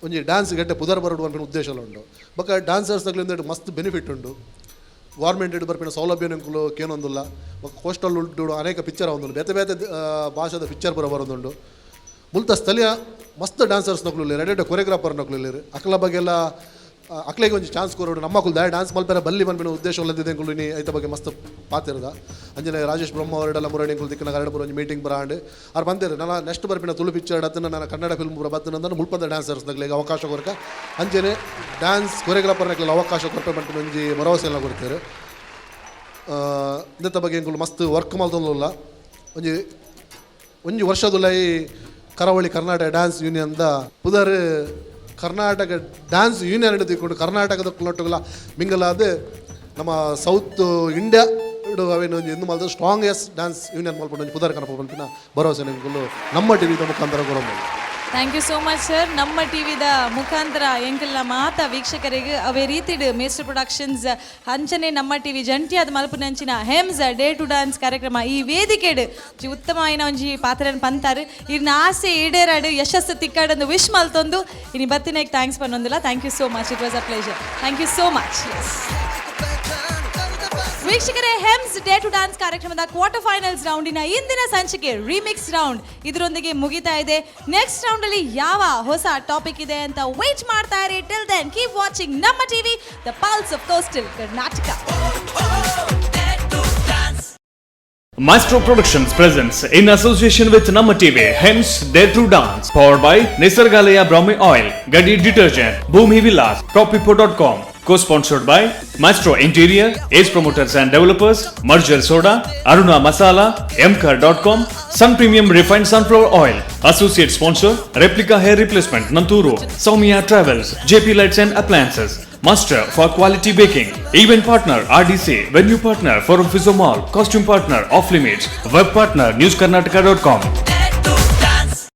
ಒಂಜಿ ಡ್ಯಾನ್ಸ್ ಗಡ್ಡೆ ಪುದರ್ ಬರಡು ಅನ್ಪಿನ ಉದ್ದೇಶ ಉಂಡು. ಬೊಕ್ಕ ಡ್ಯಾನ್ಸರ್ಸ್ ನಕ್ಲಿಂದ ಮಸ್ತ್ ಬೆನಿಫಿಟ್ ಉಂಡು. ಗೌರ್ಮೆಂಟ್ ಬರ್ಪಿನ ಸೌಲಭ್ಯ ಎಂಕುಲು ಕೇನೊಂದುಲ್ಲ. ಬೊಕ್ಕ ಕೋಸ್ಟಲ್ ಉಂಟು ಅನೇಕ ಪಿಕ್ಚರ್ ಒಂದುಂಡು, ಬೇತೆ ಬೇತೆ ಭಾಷೆದ ಪಿಕ್ಚರ್ ಪೂರ ಬರೋದುಂಡು. ಮುಲ್ತ ಸ್ಥಳೀಯ ಮಸ್ತ್ ಡ್ಯಾನ್ಸರ್ಸ್ ನಕ್ಲು ಉಲ್ಲೆರ್, ಎಡ್ಡೆ ಕೊರಿಯೋಗ್ರಾಫರ್ ನಕ್ಲು ಉಲ್ಲೆರ್. ಅಕ್ಲ ಬಗ್ಗೆ ಎಲ್ಲ ಅಕ್ಲೆಗೆ ಒಂಜಿ ಚಾನ್ಸ್ ಕೊರೋಡು. ನಮ್ಮಕುಲು ದಾಯ ಡ್ಯಾನ್ಸ್ ಮಲ್ಪೆರ ಬಲ್ಲಿ ಪನ್ಪಿನ ಉದ್ದೇಶ ಉಲ್ಲದಿದೆ ಎಂಕುಲು ಇನಿ ಐತ ಬಗ್ಗೆ ಮಸ್ತ್ ಪಾತಿರದ. ಅಂಜನೆ ರಾಜೇಶ್ ಬ್ರಹ್ಮ ಅವರೆಲ್ಲ ಮುರಳಿ ಎಂಕುಲು ದಿಕ್ಕಿನ ಕರಡು ಪೂರ ಒಂಜಿ ಮೀಟಿಂಗ್ ಬರಾಂಡ್ ಅವ್ರು ಬಂದೇರು. ನನ್ನ ನೆಕ್ಸ್ಟ್ ಬರ್ಪಿನ ತುಳು ಪಿಕ್ಚರ್ ಅತ್ತನ ನನ್ನ ಕನ್ನಡ ಫಿಲ್ಮ್ ಪೂರ ಬತ್ತಿನ ಮುಲ್ಪದ ಡ್ಯಾನ್ಸರ್ಸ್ ನಕ್ಲೆಗೆ ಅವಕಾಶ ಕೊರಕ ಅಂಜನೆ ಡ್ಯಾನ್ಸ್ ಕೊರಿಯೋಗ್ರಾಫರ್ ನಕ್ಲೆಗೆ ಅವಕಾಶ ಕೊರಪೆ ಪನ್ಪಿನ ಒಂಜಿ ಭರವಸೆ ಎಲ್ಲ ಕೊಡ್ತಾರೆ. ಇಂದತ್ತ ಬಗ್ಗೆ ಎಂಕುಲು ಮಸ್ತ್ ವರ್ಕ್ ಮಲ್ತೊಂದುಲ್ಲ. ಒಂಜಿ ಒಂಜಿ ವರ್ಷದುಲ್ಲ ಈ ಕರಾವಳಿ ಕರ್ನಾಟಕ ಡ್ಯಾನ್ಸ್ ಯೂನಿಯನ್ದ ಪುದರ್ ಕರ್ನಾಟಕ ಡ್ಯಾನ್ಸ್ ಯೂನಿಯನ್ ತಿಕ್ಕೊಂಡು ಕರ್ನಾಟಕದ ಕುಲೊಟ್ಟುಗಳ ಮಿಂಗಲಾದ ನಮ್ಮ ಸೌತ್ ಇಂಡಿಯಾ ಅವೇನು ಒಂದು ಎಂದು ಮಲ್ದ ಸ್ಟ್ರಾಂಗೆಸ್ಟ್ ಡ್ಯಾನ್ಸ್ ಯೂನಿಯನ್ ಮಲ್ಪಂಡು ಒಂಜಿ ಪುದರ್ ಕನಪ ಪನ್ಪಿನ ಭರವಸೆ ನಿಮ್ಗೆ ನಮ್ಮ ಟಿವಿದ ಮುಖಾಂತರ ಕೊಡೋದು. Thank you so much, sir. ನಮ್ಮ ಟಿವಿದ ಮುಖಾಂತರ ಎಂಕಲ್ನ ಮಾತ ವೀಕ್ಷಕರಿಗೆ ಅವೇ ರೀತಿಡ್ ಮೇಸ್ಟರ್ ಪ್ರೊಡಕ್ಷನ್ಸ್ ಅಂಚನೆ ನಮ್ಮ ಟಿವಿ ಜಂಟಿಯಾದ ಮಲ್ಪುನಂಚಿನ ಹೆಮ್ಸ್ ಡೇರ್ ಟು ಡಾನ್ಸ್ ಕಾರ್ಯಕ್ರಮ ಈ ವೇದಿಕೆಡ್ ಒಂಜಿ ಉತ್ತಮ ಆಯಿನ ಒಂಜಿ ಪಾತ್ರನ್ ಪಂತಾರು. ಇರ್ನ ಆಸೆ ಈಡೇರಾಡು, ಯಶಸ್ಸು ತಿಕ್ಕಾಡೊಂದು ವಿಶ್ ಮಲ್ತೊಂದು ಇನಿ ಬತ್ತಿನಾಗ thanks ಪನ್ನೊಂದಿಲ್ಲ. Thank you so much. It was a pleasure. Thank you so much. ವೀಕ್ಷಕರೇ, ಹೆಮ್ಸ್ ಡೇರ್ ಟು ಡ್ಯಾನ್ಸ್ ಕಾರ್ಯಕ್ರಮದ ಕ್ವಾರ್ಟರ್ ಫೈನಲ್ಸ್ ರೌಂಡಿನ ಇಂದಿನ ಸಂಚಿಕೆ ರೀಮಿಕ್ಸ್ ರೌಂಡ್ ಇದರೊಂದಿಗೆ ಮುಗಿತಾ ಇದೆ. ನೆಕ್ಸ್ಟ್ ರೌಂಡ್ ಅಲ್ಲಿ ಯಾವ ಹೊಸ ಟಾಪಿಕ್ ಇದೆ ಅಂತ ವೇಟ್ ಮಾಡ್ತಾ ಇರಿ. Till then, keep watching ನಮ್ಮ TV, the pulse of coastal Karnataka. Maestro Productions presents, in association with Namma TV, Hems Dare to Dance, powered by Nisargalaya Brahmi Oil, Gadi Detergent, Bhumi Villas, Propipo.com, co-sponsored by Maestro Interior, Ace Promoters and Developers, Merger Soda, Aruna Masala, Mkar.com, Sun Premium Refined Sunflower Oil, Associate Sponsor, Replica Hair Replacement, Nanturu, Soumya Travels, JP Lights and Appliances, Master for Quality Baking, Event Partner RDC, Venue Partner Forum Physio Mall, Costume Partner Off Limits, Web Partner NewsKarnataka.com.